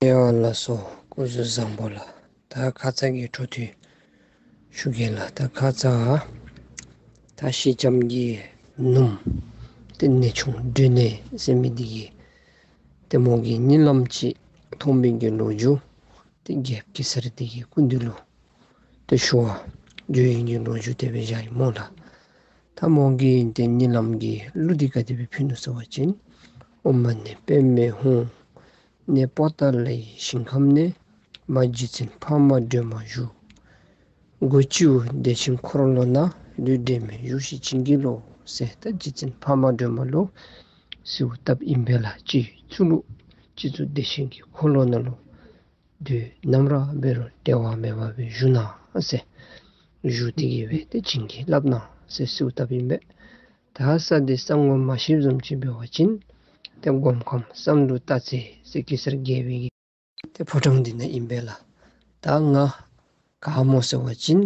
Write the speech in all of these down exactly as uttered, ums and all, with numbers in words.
ཡ་ལགས་སོ། སྐུ་གཟུགས་བཟང་པོ་ལགས། ད་ཁ་ཙ་གི་འཕྲོ་མཐུད་ཞུ་གི་ལགས། ད་ཁ་ཙ་ད་ཤེལ་ལྕམ་གྱི་ནུམ་དེ་ནེ་ཆུང་སྒྲོན་ནེ་ཟེར་མི་འདི་གི་དེ་མོ་གི་གཉིད་ལམ་ཅིག་མཐོང་བའི་གི་ལོ་རྒྱུས་དེ་རྒྱལཔོ་གེ་སར་འདི་གི་སྐུ་མདུན་ལུ་དེ་ཞུ་བ་བརྗོད་ཡིན་གྱི་ལོ་རྒྱུས་དེ་སྦེ་བཞག་ཡི་སྨོ་ལགས། ད་མོ་གིས་དེ་གཉིད་ལམ་གྱི་གླུ་འདི་ག་དེ་སྦེ་ཕུལ་ནུག་ཟེར་བ་ཅིན། ཨོཾ་མ་ཎི་པདྨེ་ཧཱུྃ། ནེ་པོ་ཏ་ལའི་ཞིང་ཁམས་ནས། མ་རྗེ་བཙུན་འཕགས་མ་སྒྲོལ་མ་བཞུགས། སྒོ་ཕྱི་དབུས་བདེ་ཆེན་འཁོར་ལོ་ན། ལུས་འབྲལ་མེད་བཞུགས་ཤིག་བྱིན་གྱིས་རློབས། ཟེར་ད་རྗེ་བཙུན་འཕགས་མ་སྒྲོལ་མ་ལུ་གསོལཝ་བཏབ་ཨིན་པས་ལགས། སྤྱི་ཚུལ་ལུ་སྤྱི་གཙུག་བདེ་ཆེན་གྱི་འཁོར་ལོ་ནང་ལུ་དུས་ནམ་ར་འབད་རུང་འབྲལ་བ་མེད་པ་སྦེ་བཞུགས་གནང་ཟེར། བཞུགས་ཏེ་གི་སྦེ་ཏེ་བྱིན་གྱིས་བརླབས་གནང་ཟེར་གསོལཝ་བཏབ་ཨིན་པས། ད་ས་འདི་བསམ་ངོ་མ་ཤེས་བཟུམ་ཅིག་འབད་བ་ཅིན་ཏེ་སྒོམ་ཁམས་བསམ་འགྲུབ་སྟག་རྩེ་ཟེར་གེ་སར་རྒྱལ་པོའི་གི་ཏེ་ཕོ་བྲང་འདི་ནང་ཨིན་པས་ལགས། ད་ང་ག་སྨོ་ཟེར་བ་ཅིན་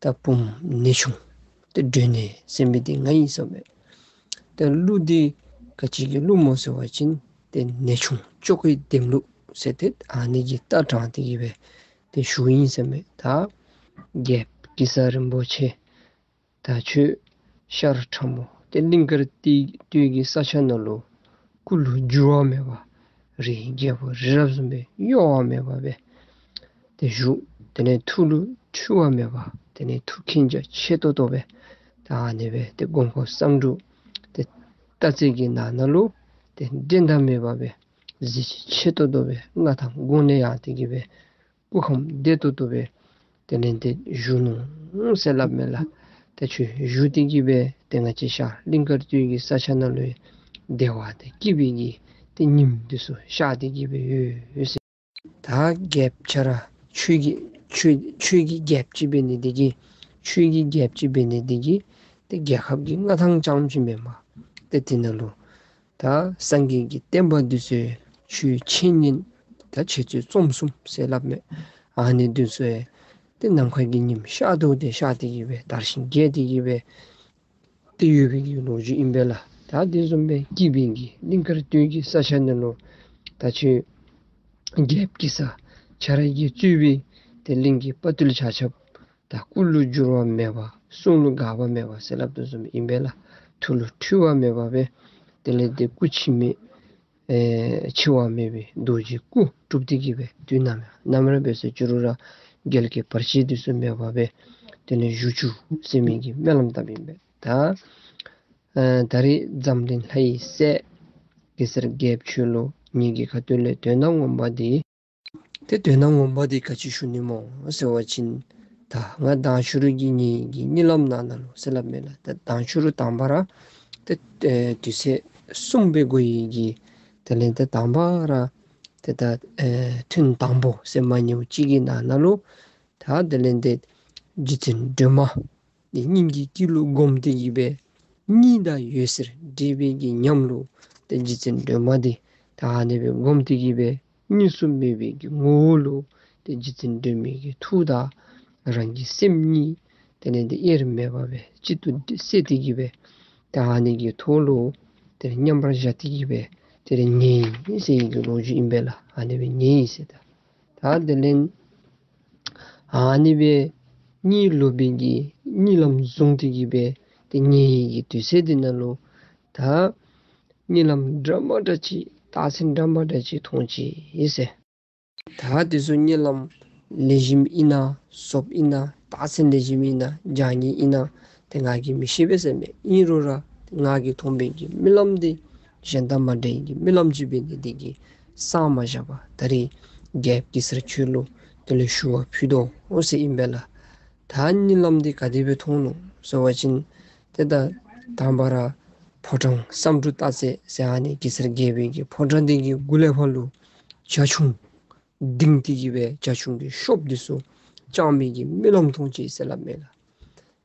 ད་བུམོ་ནེ་ཆུང་ཏེ་སྒྲོན་ནེ་ཟེར་མི་འདི་ང་ཨིན་ཟེར་མས། ཏེ་གླུ་འདི་ག་ཅི་གི་གླུ་སྨོ་ཟེར་བ་ཅིན་ཏེ་ནེ་ཆུང་ཅོག་གི་ལྡེམ་གླུ་ཟེར་ཏེ་ཨ་ནི་གི་རྟ་དྲངས་ཏེ་གི་སྦེ་ཏེ་ཞུཝ་ཨིན་ཟེར་མས། ད་རྒྱལཔོ་གེ་སར་རིན་པོ་ཆེ་ད་ཁྱོད་ཤར་ཁྲ་མོ་ཏེ་གླིང་དཀར་སྟོད་ཀྱི་ས་ཆ་ནང་ལུ་སྐུ་ལུ་འགྱུར་བ་མེད་པ་རི་རྒྱལ་པོ་རི་རབ་བཟུམ་སྦེ་གཡོ་བ་མེད་པ་སྦེ་ཏེ་བཞུགས། དེ་ལས་ཐུགས་ལུ་འཁྲུལ་བ་མེད་པ་དེ་ལས་ཐུགས་མཁྱེན་རྒྱ་ཆེ་ཏོག་ཏོ་སྦེ་ད་ཨ་ནི་སྦེ་ཏེ་སྒོམ་ཁམས་བསམ་འགྲུབ་ཏེ་སྟག་རྩེ་གི་ནང་ན་ལུ་ཏེ་འགྲན་ཟླ་མེད་པ་སྦེ་གཟི་བརྗིད་ཆེ་ཏོག་ཏོ་སྦེ་མངའ་ཐང་དགུང་ལས་ཡང་ཏེ་གི་སྦེ་སྐུ་ཁམས་བདེ་ཏོག་ཏོ་སྦེ་དེ་ལས་ཏེ་བཞུགས་ནུག་ཟེར་སླབ་མས་ལགས། ཏེ་ཁྱོད་བཞུགས་ཏེ་གི་སྦེ་ཏེ་ང་བཅས་ཤར་གླིང་དཀར་སྟོད་ཀྱི་ས་ཆ་ནང་ལུ་བདེ་བ་དང་སྐྱིད་པའི་གི་ཏེ་ཉིམ་འདི་ཚུ་ཤར་ཏེ་གི་སྦེ་ཡོད་ཟེར། ད་རྒྱལཔོ་ཁྱོད་ར་ཆོས་ཀྱི་ཆོས་ཆོས་ཀྱི་རྒྱལཔོ་ཅིག་འབད་ནི་འདི་གིས་ཆོས་ཀྱི་རྒྱལཔོ་ཅིག་འབད་ནི་འདི་གིས་ཏེ་རྒྱལ་ཁབ་ཀྱི་མངའ་ཐང་རྐྱངམ་ཅིག་མེན་པར་ཏེ་དེ་ནང་ལུ་ད་སངས་རྒྱས་ཀྱི་བསྟན་པ་འདི་ཚུ་ཆོས་འཆད་ཉན་ད་འཆད་རྩོད་རྩོམ་གསུམ་ཟེར་སླབ་མས། ཨ་ནི་འདི་ཚུ་ཡང་ཏེ་ནམ་མཁའ་གི་ཉིམ་ཤར་དོ་དེ་ཤར་ཏེ་གི་སྦེ་དར་ཞིང་རྒྱས་ཏེ་གི་སྦེ་ཏེ་ཡོད་པའི་གི་ལོ་རྒྱུས་ཨིན་པས་ལགས། ད་དེ་བཟུམ་སྦེ་སྐྱིད་པའི་གི་གླིང་དཀར་སྟོད་ཀྱི་ས་ཆ་ནང་ལུ་ད་ཁྱོད་རྒྱལཔོ་གེ་སར་ཁྱོད་ར་གིས་གཙོས་པའི་ཏེ་གླིང་གི་དཔའ་ཐུལ་ཆ་ཁྱབ་ད་སྐུ་ལུ་འགྱུར་བ་མེད་པ་གསུང་ལུ་འགག་པ་མེད་པ་ཟེར་སླབ་དོ་བཟུམ་ཨིན་པས་ལགས། ཐུགས་ལུ་འཁྲུལ་བ་མེད་པ་སྦེ་དེ་ལས་ཏེ་སྐུ་འཆི་མེད་ཨེ་འཆི་བ་མེད་པའི་རྡོ་རྗེའི་སྐུ་གྲུབ་སྟེ་གི་སྦེ་དུས་ནམ་ཡང་ནམ་ར་འབད་ས་ཅི་རུང་ར་རྒྱལ་ཁའི་བར་ཆད་འདི་ཚུ་མེད་པ་སྦེ་དེ་ལས་བཞུགས་བཅུག་ཟེར་མི་གི་སྨོན་ལམ་བཏབ་ཨིན་པས། ད་ཨ་ད་རེས་འཛམ་གླིང་ལྷ་ཡི་སྲས་གེ་སར་རྒྱལཔོ་ཁྱོད་ལུ་ངེ་གི་ཁ་ཐུག་ལས་དོན་དག་ངོ་མ་འདི་ཏེ་དོན་དག་ངོ་མ་འདི་ག་ཅི་ཞུ་ནི་སྨོ་ཟེར་བ་ཅིན་ད་ང་མདང་ཕྱི་རུ་གི་ངེ་གི་གཉིད་ལམ་ནང་ན་ལུ་ཟེར་སླབ་མས་ལགས། ད་མདང་ཕྱི་རུ་དང་པ་ར་ཏེ་ཨེ་དུས་ཚོད་གསུམ་སྦེ་འགོར་ཡི་གི་དེ་ལས་ཏེ་དང་པ་ར་ཏེ་ད་ཨེ་ཐུན་དང་པོ་ཟེར་མ་ཉེཝ་ཅིག་གི་ནང་ན་ལུ་ད་དེ་ལས་ཏེ་རྗེ་བཙུན་སྒྲོལ་མ་ནི་སྙིང་གི་དཀྱིལ་ལུ་བསྒོམས་ཏེ་གི་སྦེ་གཉིད་དང་འོད་ཟེར་འདྲེས་པའི་གི་ཉམས་ལུ་ཏེ་རྗེ་བཙུན་སྒྲོལ་མ་འདི་ད་ཨ་ནི་སྦེ་བསྒོམས་ཏེ་གི་སྦེ་གཉིས་སུ་མེད་པའི་གི་ངོ་བོ་ལུ་ཏེ་རྗེ་བཙུན་སྒྲོལ་མའི་གི་ཐུགས་དང་རང་གི་སེམས་གཉིས་དེ་ལས་ཏེ་དབྱེར་མེད་པ་སྦེ་གཅིག་ཏུ་བསྲེས་ཏེ་གི་སྦེ་ད་ཨ་ནི་གི་ཐོག་ལུ་ཏེ་མཉམ་པར་བཞག་སྟེ་གི་སྦེ་དེ་ལས་ཉལ་ཡི་ཟེར་བའི་གི་ལོ་རྒྱུས་ཨིན་པས་ལགས། ཨ་ནི་སྦེ་ཉལ་ཡི་ཟེར། ད་ད་དེ་ལས་ཨ་ནི་སྦེ་གཉིད་ལོག་པའི་གི་གཉིད་ལམ་བཟུང་སྟེ་གི་སྦེ་ཏེ་ཉལ་ཡི་གི་དུས་ཚོད་འདི་ནང་ལུ་ད་གཉིད་ལམ་འདྲ་མ་འདྲ་ཅིག་རྟགས་མཚན་འདྲ་མ་འདྲ་ཅིག་མཐོང་ཅི་ཟེར། ད་དེ་ཚུ་གཉིད་ལམ་ལེགས་ཤོམ་ཨིན་ན་སོབ་ཨིན་ན་རྟགས་མཚན་ལེགས་ཤོམ་ཨིན་ན་བྱང་ཉེས་ཨིན་ན་ཏེ་ང་གིས་མི་ཤེས་པས་ཟེར་མས། ཨིན་རུང་ར་ང་གིས་མཐོང་པའི་གི་རྨི་ལམ་འདི་གཞན་དང་མ་འདྲ་བའི་གི་རྨི་ལམ་ཅིག་འབད་ནི་འདི་གིས་བསམ་མ་བཞག་པར་ད་རེས་རྒྱལཔོ་གེ་སར་ཁྱོད་ལུ་དེ་ལས་ཞུ་བ་ཕུལ་དོ་འོ་ཟེར་ཨིན་པས་ལགས། ད་གཉིད་ལམ་འདི་ག་དེ་སྦེ་མཐོང་ནུག་ཟེར་བ་ཅིན་ཏེ་ད་དང་པ་ར་ཕོ་བྲང་བསམ་འགྲུབ་སྟག་རྩེ་ཟེར་ཨ་ནི་གེ་སར་རྒྱལ་པོའི་གི་ཕོ་བྲང་འདི་གི་མགུ་ལས་ཕར་ལུ་བྱ་ཁྱུང་ལྡིང་སྟེ་གི་སྦེ་བྱ་ཁྱུང་གི་གཤོགཔ་འདི་ཚུ་བཅང་མི་གི་རྨི་ལམ་མཐོང་ཅི་ཟེར་སླབ་མས་ལགས།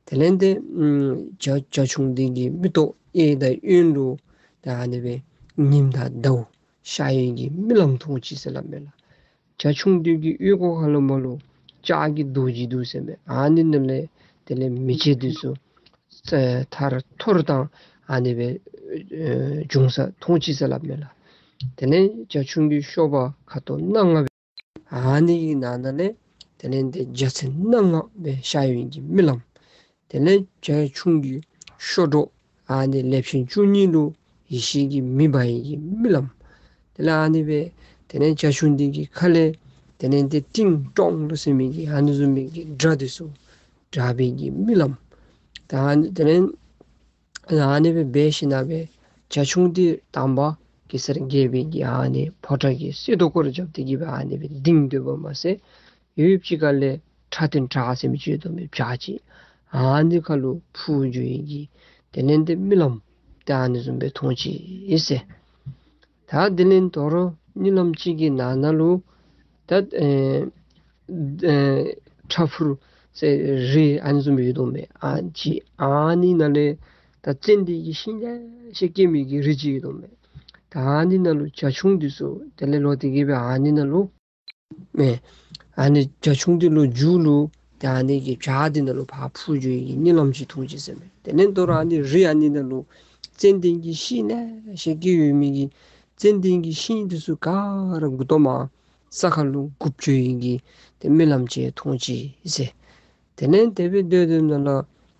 དེ་ལས་ཏེ་ཨམ་བྱ་བྱ་ཁྱུང་འདི་གི་མིག་ཏོ་གཡས་དང་གཡོན་ལུ་ད་ཨ་ནི་སྦེ་ཉིམ་དང་ཟླཝ་ཤར་ཡི་གི་རྨི་ལམ་མཐོང་ཅི་ཟེར་སླབ་མས་ལགས། བྱ་ཁྱུང་འདི་གི་གཡས་སྐོར་ཁ་ལུ་མར་ལུ་ལྕགས་ཀྱི་རྡོ་རྗེ་འདུག་ཟེར་མས། ཨ་ནི་ནང་ལས་དེ་ལས་མེ་ལྕེ་འདི་ཚུ་ཨེ་ཐར་ཐོར་དང་ཨ་ནི་སྦེ་ཨེ་བྱུང་ས་མཐོང་ཅི་ཟེར་སླབ་མས་ལགས། དེ་ནས་བྱ་ཁྱུང་གི་གཤོག་པ་ཁ་དོག་སྣ་ལྔ་བའི་ཨ་ནི་གི་ནང་ན་ལས་དེ་ནས་དེ་འཇའ་ཚོན་སྣ་ལྔ་བའི་ཤར་ཡོང་གི་རྨི་ལམ། དེ་ནས་བྱ་ཁྱུང་གི་གཤོག་སྒྲོ་ཨ་ནི་ལེབ་ཤིང་བཅུ་གཉིས་ལུ་ཡེ་ཤེས་ཀྱི་མེ་འབར་ཡི་གི་རྨི་ལམ། དེ་ལས་ཨ་ནི་བས་དེ་ནས་བྱ་ཁྱུང་འདི་གི་ཁ་ལས་དེ་ནས་དེ་ཏིང་ཀྲོང་ལུ་ཟེར་མི་གི་ཨ་ནི་བཟུམ་མི་གི་སྒྲ་དེ་ཚུ་གྲགས་པའི་གི་རྨི་ལམ། ད་ཨ་ནི་དེ་ནས་ཨ་ནི་བས་འབད་ཞིན་ན་བས་བྱ་ཁྱུང་འདི་དང་པ་གེ་སར་རྒྱལ་པོའི་གི་ཨ་ནི་ཕོ་བྲང་གི་གསེར་ཏོག་སྐོར་ར་རྐྱབ་སྟེ་གི་བས་ཨ་ནི་བས་ལྡིང་སྡོད་པ་མ་ཟད། ཡུལ་གཅིག་ཁ་ལས་ཁྲ་ཏོན་ཁྲ་ཟེར་མི་ཅིག་ཡོད་དོ་མས། བྱ་ཅིག་ཨ་ནི་ཁ་ལུ་འཕུར་འགྱོ་ཡི་གི་དེ་ལས་དེ་རྨི་ལམ་དེ་ཨ་ནི་བཟུམ་སྦེ་མཐོང་ཅི་ཟེར། ད་དེ་ལས་དོ་རུང་རྨི་ལམ་གཅིག་གི་ནང་ན་ལུ་ད་ཨེ་ཨེ་ཁྲ་ཕུར་ཟེར་རི་ཨ་ནི་བཟུམ་སྦེ་ཡོད་དོ་མས། ཨ་ཅིག་ཨ་ནི་ནང་ལས་ད་ཙན་དན་གྱི་ཤིང་ལེ་ཤ་སྐྱེ་མི་གི་རི་ཅིག་ཡོད་དོ་མས། ད་ཨ་ནི་ནང་ལུ་བྱ་ཁྱུང་འདི་ཚུ་དེ་ལས་ལོག་སྟེ་གི་བས་ཨ་ནི་ནང་ལུ་མེ། ཨ་ནི་བྱ་ཁྱུང་འདི་ལུ་མཇུག་ལུ་དེ་ཨ་ནི་གི་བྱ་འདི་ནང་ལུ་ཕར་འཕུར་འགྱོ་ཡི་གི་རྨི་ལམ་ཅིག་མཐོང་ཅི་ཟེར་མས། དེ་ལས་དོ་རུང་ཨ་ནི་རི་ཨ་ནི་ནང་ལུ་ཙན་དན་གྱི་ཤིང་ལེ་ཤ་སྐྱེ་ཡོད་མི་གི་ཙན་དན་གྱི་ཤིང་འདི་ཚུ་ག་ར་མགུ་ཏོ་མར་ས་ཁ་ལུ་འགུབ་འགྱོ་ཡི་གི་དེ་རྨི་ལམ་ཅིག་མཐོང་ཅི་ཟེར། དེ་ལས་དེ་སྦེ་སྡོད་སྡོདཔ་ད་ལུ་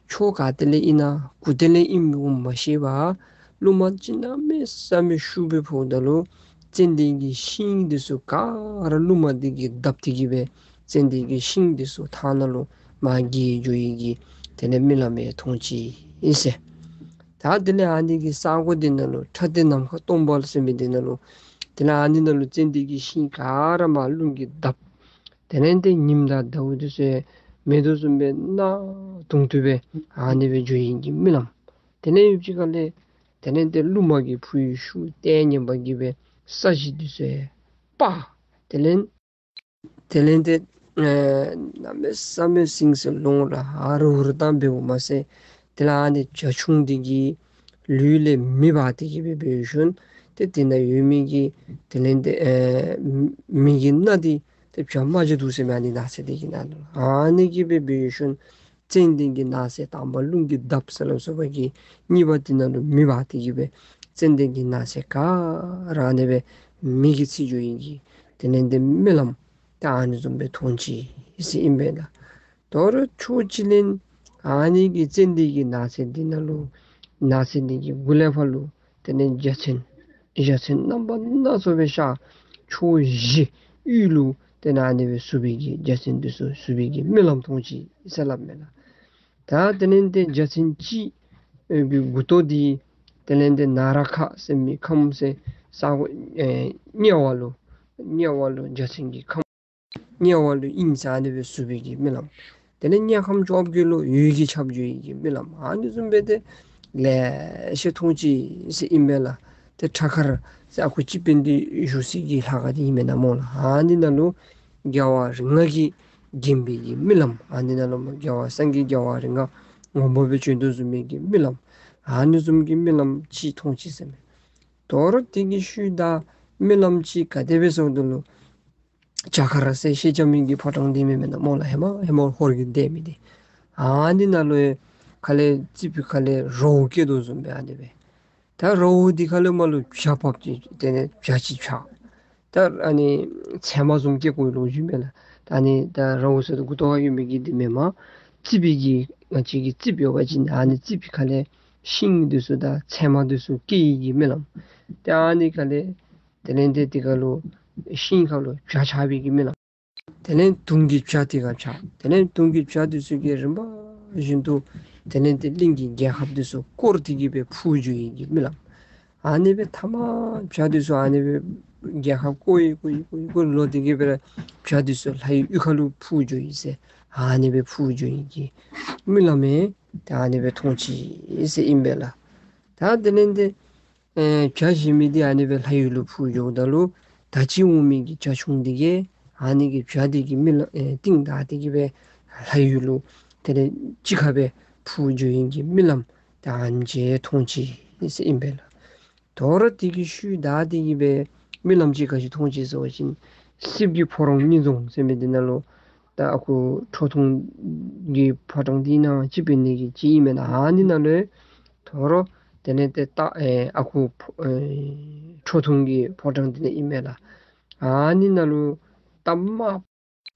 ཕྱོགས་ག་ཏེ་ལས་ཨིན་ན་གུ་ཏེ་ལས་ཨིན་མི་འོང་མ་ཤེས་པར་རླུང་མ་ཅིག་གནམ་མེད་ས་མེད་ཤུགས་སྦེ་ཕོགཔ་ད་ལུ་ཙན་དན་གྱི་ཤིང་འདི་ཚུ་ག་ར་རླུང་མ་འདི་གིས་བརྡབས་ཏེ་གི་བས་ཙན་དན་གྱི་ཤིང་འདི་ཚུ་ཐང་ནང་ལུ་མར་འགྱེལ་འགྱོ་ཡི་གི་དེ་ལས་རྨི་ལམ་ཡང་མཐོང་ཅི་ཟེར། ད་དེ་ལས་ཨ་ནི་གི་ས་གོ་འདི་ནང་ལུ་ཁྲ་ཏོན་ནམ་མཁའ་སྟོང་པ་ཟེར་མི་འདི་ནང་ལུ་དེ་ལས་ཨ་ནི་ནང་ལུ་ཙན་དན་གྱི་ཤིང་ག་ར་མར་རླུང་གིས་བརྡབས། དེ་ལས་དེ་ཉིམ་དང་ཟླཝ་འདི་ཚུ་མེད་དོ་བཟུམ་སྦེ་གནག་དུང་དུ་སྦེ་ཨ་ནི་སྦེ་འགྱོ་ཡི་གི་རྨི་ལམ། དེ་ལས་ཡུལ་གཅིག་ཁ་ལས་དེ་ལས་དེ་རླུང་མ་གི་འཕུར་བའི་ཤུགས་ཏེ་ཉམས་པ་གིས་སྦེ་ས་གཞི་འདི་ཚུ་སྤར། དེ་ལས་དེ་ལས་དེ་ཨེ་གནམ་མེད་ས་མེད་ཟིང་ཟིང་ལོང་ལ་ཧ་རུ་ཧུ་རུ་བཏང་འབདཝ་མ་ཟད། དེ་ལས་ཨ་ནི་བྱ་ཁྱུང་འདི་གི་ལུས་ལས་མེ་འབར་ཏེ་གི་སྦེ་འབད་ཞིནམ་ཏེ་དེ་ནང་ཡོད་མི་གི་དེ་ལས་དེ་ཨེ་མེ་གི་སྣ་འདི་ཏེ་བྱ་རྨ་བྱ་འདུག་ཟེར་མི་ཨ་ནི་ནགས་ཚལ་འདི་གི་ནང་ལུ་ཨ་ནི་གི་སྦེ་འབད་ཞིནམ་ཙན་དན་གྱི་ནགས་ཚལ་དང་པ་རླུང་གིས་བརྡབས་ཟེར་ལ་སོགས་པ་གི་གཉིས་པ་དེ་ནང་ལུ་མེ་འབར་ཏེ་གི་སྦེ་ཙན་དན་གྱི་ནགས་ཚལ་ག་ར་ཨ་ནི་སྦེ་མེ་གིས་ཚིག་འགྱོ་ཡི་གི་དེ་ལས་དེ་རྨི་ལམ་ཏེ་ཨ་ནི་བཟུམ་སྦེ་མཐོང་ཅི་ཟེར་ཨིན་པས་ལགས། དོ་རུང་ཕྱོགས་གཅིག་ལས་ཨ་ནི་གི་ཙན་དན་གྱི་ནགས་ཚལ་འདི་ནང་ལུ་ནགས་ཚལ་འདི་གི་མགུ་ལས་ཕར་ལུ་དེ་ལས་འཇའ་ཚོན་འཇའ་ཚོན་རྣམ་པ་སྣ་ཚོགས་སྦེ་ཤར། ཕྱོགས་བཞི་དབུས་ལུ་དེ་ལས་ཨ་ནི་སྦེ་ཟུག་པའི་གི་འཇའ་ཚོན་འདི་ཚུ་ཟུག་པའི་གི་རྨི་ལམ་མཐོང་ཅི་ཟེར་སླབ་མས་ལགས། ད་དེ་ལས་དེ་འཇའ་ཚོན་གཅིག་གི་མགུ་ཏོ་འདི་དེ་ལས་དེ་ན་ར་ཁ་ཟེར་མི་ཁམས་ཟེར་ས་གོ་ཨེ་དམྱལ་བ་ལུ་དམྱལ་བ་ལུ་འཇའ་ཚོན་གྱི་ཁམས་དམྱལ་བ་ལུ་དབྱིངས་ཟེར་ཨ་ནི་སྦེ་ཟུག་པའི་གི་རྨི་ལམ། དེ་ལས་དམྱལ་ཁམས་བཅོ་བརྒྱད་ལུ་འོད་ཀྱིས་ཁྱབ་འགྱོ་ཡི་གི་རྨི་ལམ། ཨ་ནི་བཟུམ་སྦེ་ཏེ་ལེ་ཤ་མཐོང་ཅི་ཟེར་ཨིན་པས་ལགས། ཏེ་ཁྲ་མཁར་ཟེར་ཨ་ཁུ་སྤྱི་དཔོན་འདི་བཞུགས་སའི་གི་ལྷ་ཁང་འདི་ཨིན་མས་ན་སྨོ་ལགས། ཨ་ནི་ནང་ལུ་རྒྱལ་བ་རིགས་ལྔ་གིས་བརྒྱན་པའི་གི་རྨི་ལམ། ཨ་ནི་ནང་ལུ་རྒྱལ་བ་སངས་རྒྱས་རྒྱལ་བ་རིགས་ལྔ་ངོ་བོ་སྦེ་བྱོན་དོ་བཟུམ་མའི་གི་རྨི་ལམ། ཨ་ནི་བཟུམ་གྱི་རྨི་ལམ་ཅིག་མཐོང་ཅི་ཟེར་མས། དོ་རུང་དེ་གི་ཤུལ་ད་རྨི་ལམ་ཅིག་ག་དེ་སྦེ་སོང་དོ་ལོ། བྱ་མཁར་ཟེར་ཤེས་བྱ་མིང་གི་ཕོ་བྲང་འདི་མེན་མེན་ན་སྨོ་ལགས། ཧེ་མ་ཧེ་མ་ཧོར་གྱིས་འདེད་མི་འདི། ཨ་ནི་ནང་ལུ་ཡང་ཁ་ལས་རྩིག་པའི་ཁ་ལས་ར་བོ་སྐྱེ་དོ་བཟུམ་སྦེ་ཨ་ནི་སྦེ། ད་ར་བོ་འདི་ཁ་ལས་མར་ལུ་བྱ་ཕབ་ཅིག་དེ་ནས་བྱ་ཅིག་བྱ། ད་ཨ་ནི་ཚལ་མ་བཟུམ་སྐྱེ་དགོ་ལོ་རྒྱུས་མེད་ལགས། ད་ཨ་ནི་ད་ར་བོ་ཟེར་དོ་མགུ་ཏོ་ཁར་ཡོད་མི་གི་འདི་མེན་མས། རྩིག་པའི་གི་ང་བཅས་ཀྱི་རྩིགཔ་ཡོད་པ་ཅིན་ཨ་ནི་རྩིག་པའི་ཁ་ལས་ཤིང་འདི་ཚུ་དང་ཚལ་མ་འདི་ཚུ་སྐྱེ་ཡི་གི་རྨི་ལམ། ད་ཨ་ནི་ཁ་ལས་དེ་ལས་དེ་དེ་ཁ་ལུ་ཤིང་ཁ་ལུ་བྱ་ཆགས་པའི་གི་རྨི་ལམ། དེ་ལས་དུང་གི་བྱ་དེ་ཁར་ཆགས། དེ་ལས་དུང་གི་བྱ་དེ་ཚུ་གིས་རིམ་པ་བཞིན་དུ་དེ་ལས་དེ་གླིང་གི་རྒྱལ་ཁབ་དེ་ཚུ་བསྐོར་ཏེ་གི་སྦེ་འཕུར་འགྱོ་ཡི་གི་རྨི་ལམ། ཨ་ནི་སྦེ་མཐའ་མ་བྱ་དེ་ཚུ་ཨ་ནི་སྦེ་རྒྱལ་ཁབ་བསྐོར་ཡི་བསྐོར་ཡི་བསྐོར་ཡི་བསྐོར་ལོག་སྟེ་གི་སྦེ་བྱ་དེ་ཚུ་ལྷ་ཡི་གཡུས་ཁ་ལུ་འཕུར་འགྱོ་ཡི་ཟེར། ཨ་ནི་སྦེ་འཕུར་འགྱོ་ཡི་གི་རྨི་ལམ་ཡང་ད་ཨ་ནི་སྦེ་མཐོང་ཅི་ཟེར་ཨིན་པས་ལགས། ད་དེ་ལས་དེ་ཨེ་བྱ་ཞེས་མི་འདི་ཨ་ནི་སྦེ་ལྷ་ཡུལ་ལུ་འཕུར་འགྱོཝ་ད་ལུ་ད་ཅི་འོང་མི་གི་བྱ་ཁྱུང་འདི་གིས་ཨ་ནི་གི་བྱ་འདི་གི་རྨི་ལམ་ཨེ་རྟིང་བདའ་སྟེ་གི་སྦེ་ལྷ་ཡུལ་ལུ་དེ་ལས་གཅིག་ཁར་སྦེ་འཕུར་འགྱོ་ཡི་གི་རྨི་ལམ་ད་ཨ་ནི་ཅིག་མཐོང་ཅི་ཟེར་ཨིན་པས་ལགས། དོ་རུང་དེ་གི་ཤུལ་ད་དེ་གི་སྦེ་རྨི་ལམ་ཅིག་ག་ཅི་མཐོང་ཅི་ཟེར་བ་ཅིན་སྲིབ་ཀྱི་ཕོ་བྲང་གཉིས་འཛོམས་ཟེར་མི་འདི་ནང་ལུ་ད་ཨ་ཁུ་ཁྲོ་ཐུང་གི་ཕོ་བྲང་འདི་ནང་སྤྱི་དཔོན་ནི་གི་ཅིག་ཨིན་མེན་ན། ཨ་ནི་ནང་ལུ་དོ་རུང་ དེ་ནས་དེ་རྟ་ཨེ་ཨ་ཁུ་ཕོ་ཨེ་ཁྲོ་ཐུང་གི་ཕོ་བྲང་དེ་ནས་ཨིན་མས་ལགས། ཨ་ནི་ནང་ལུ་རྟ་དམརཔོ་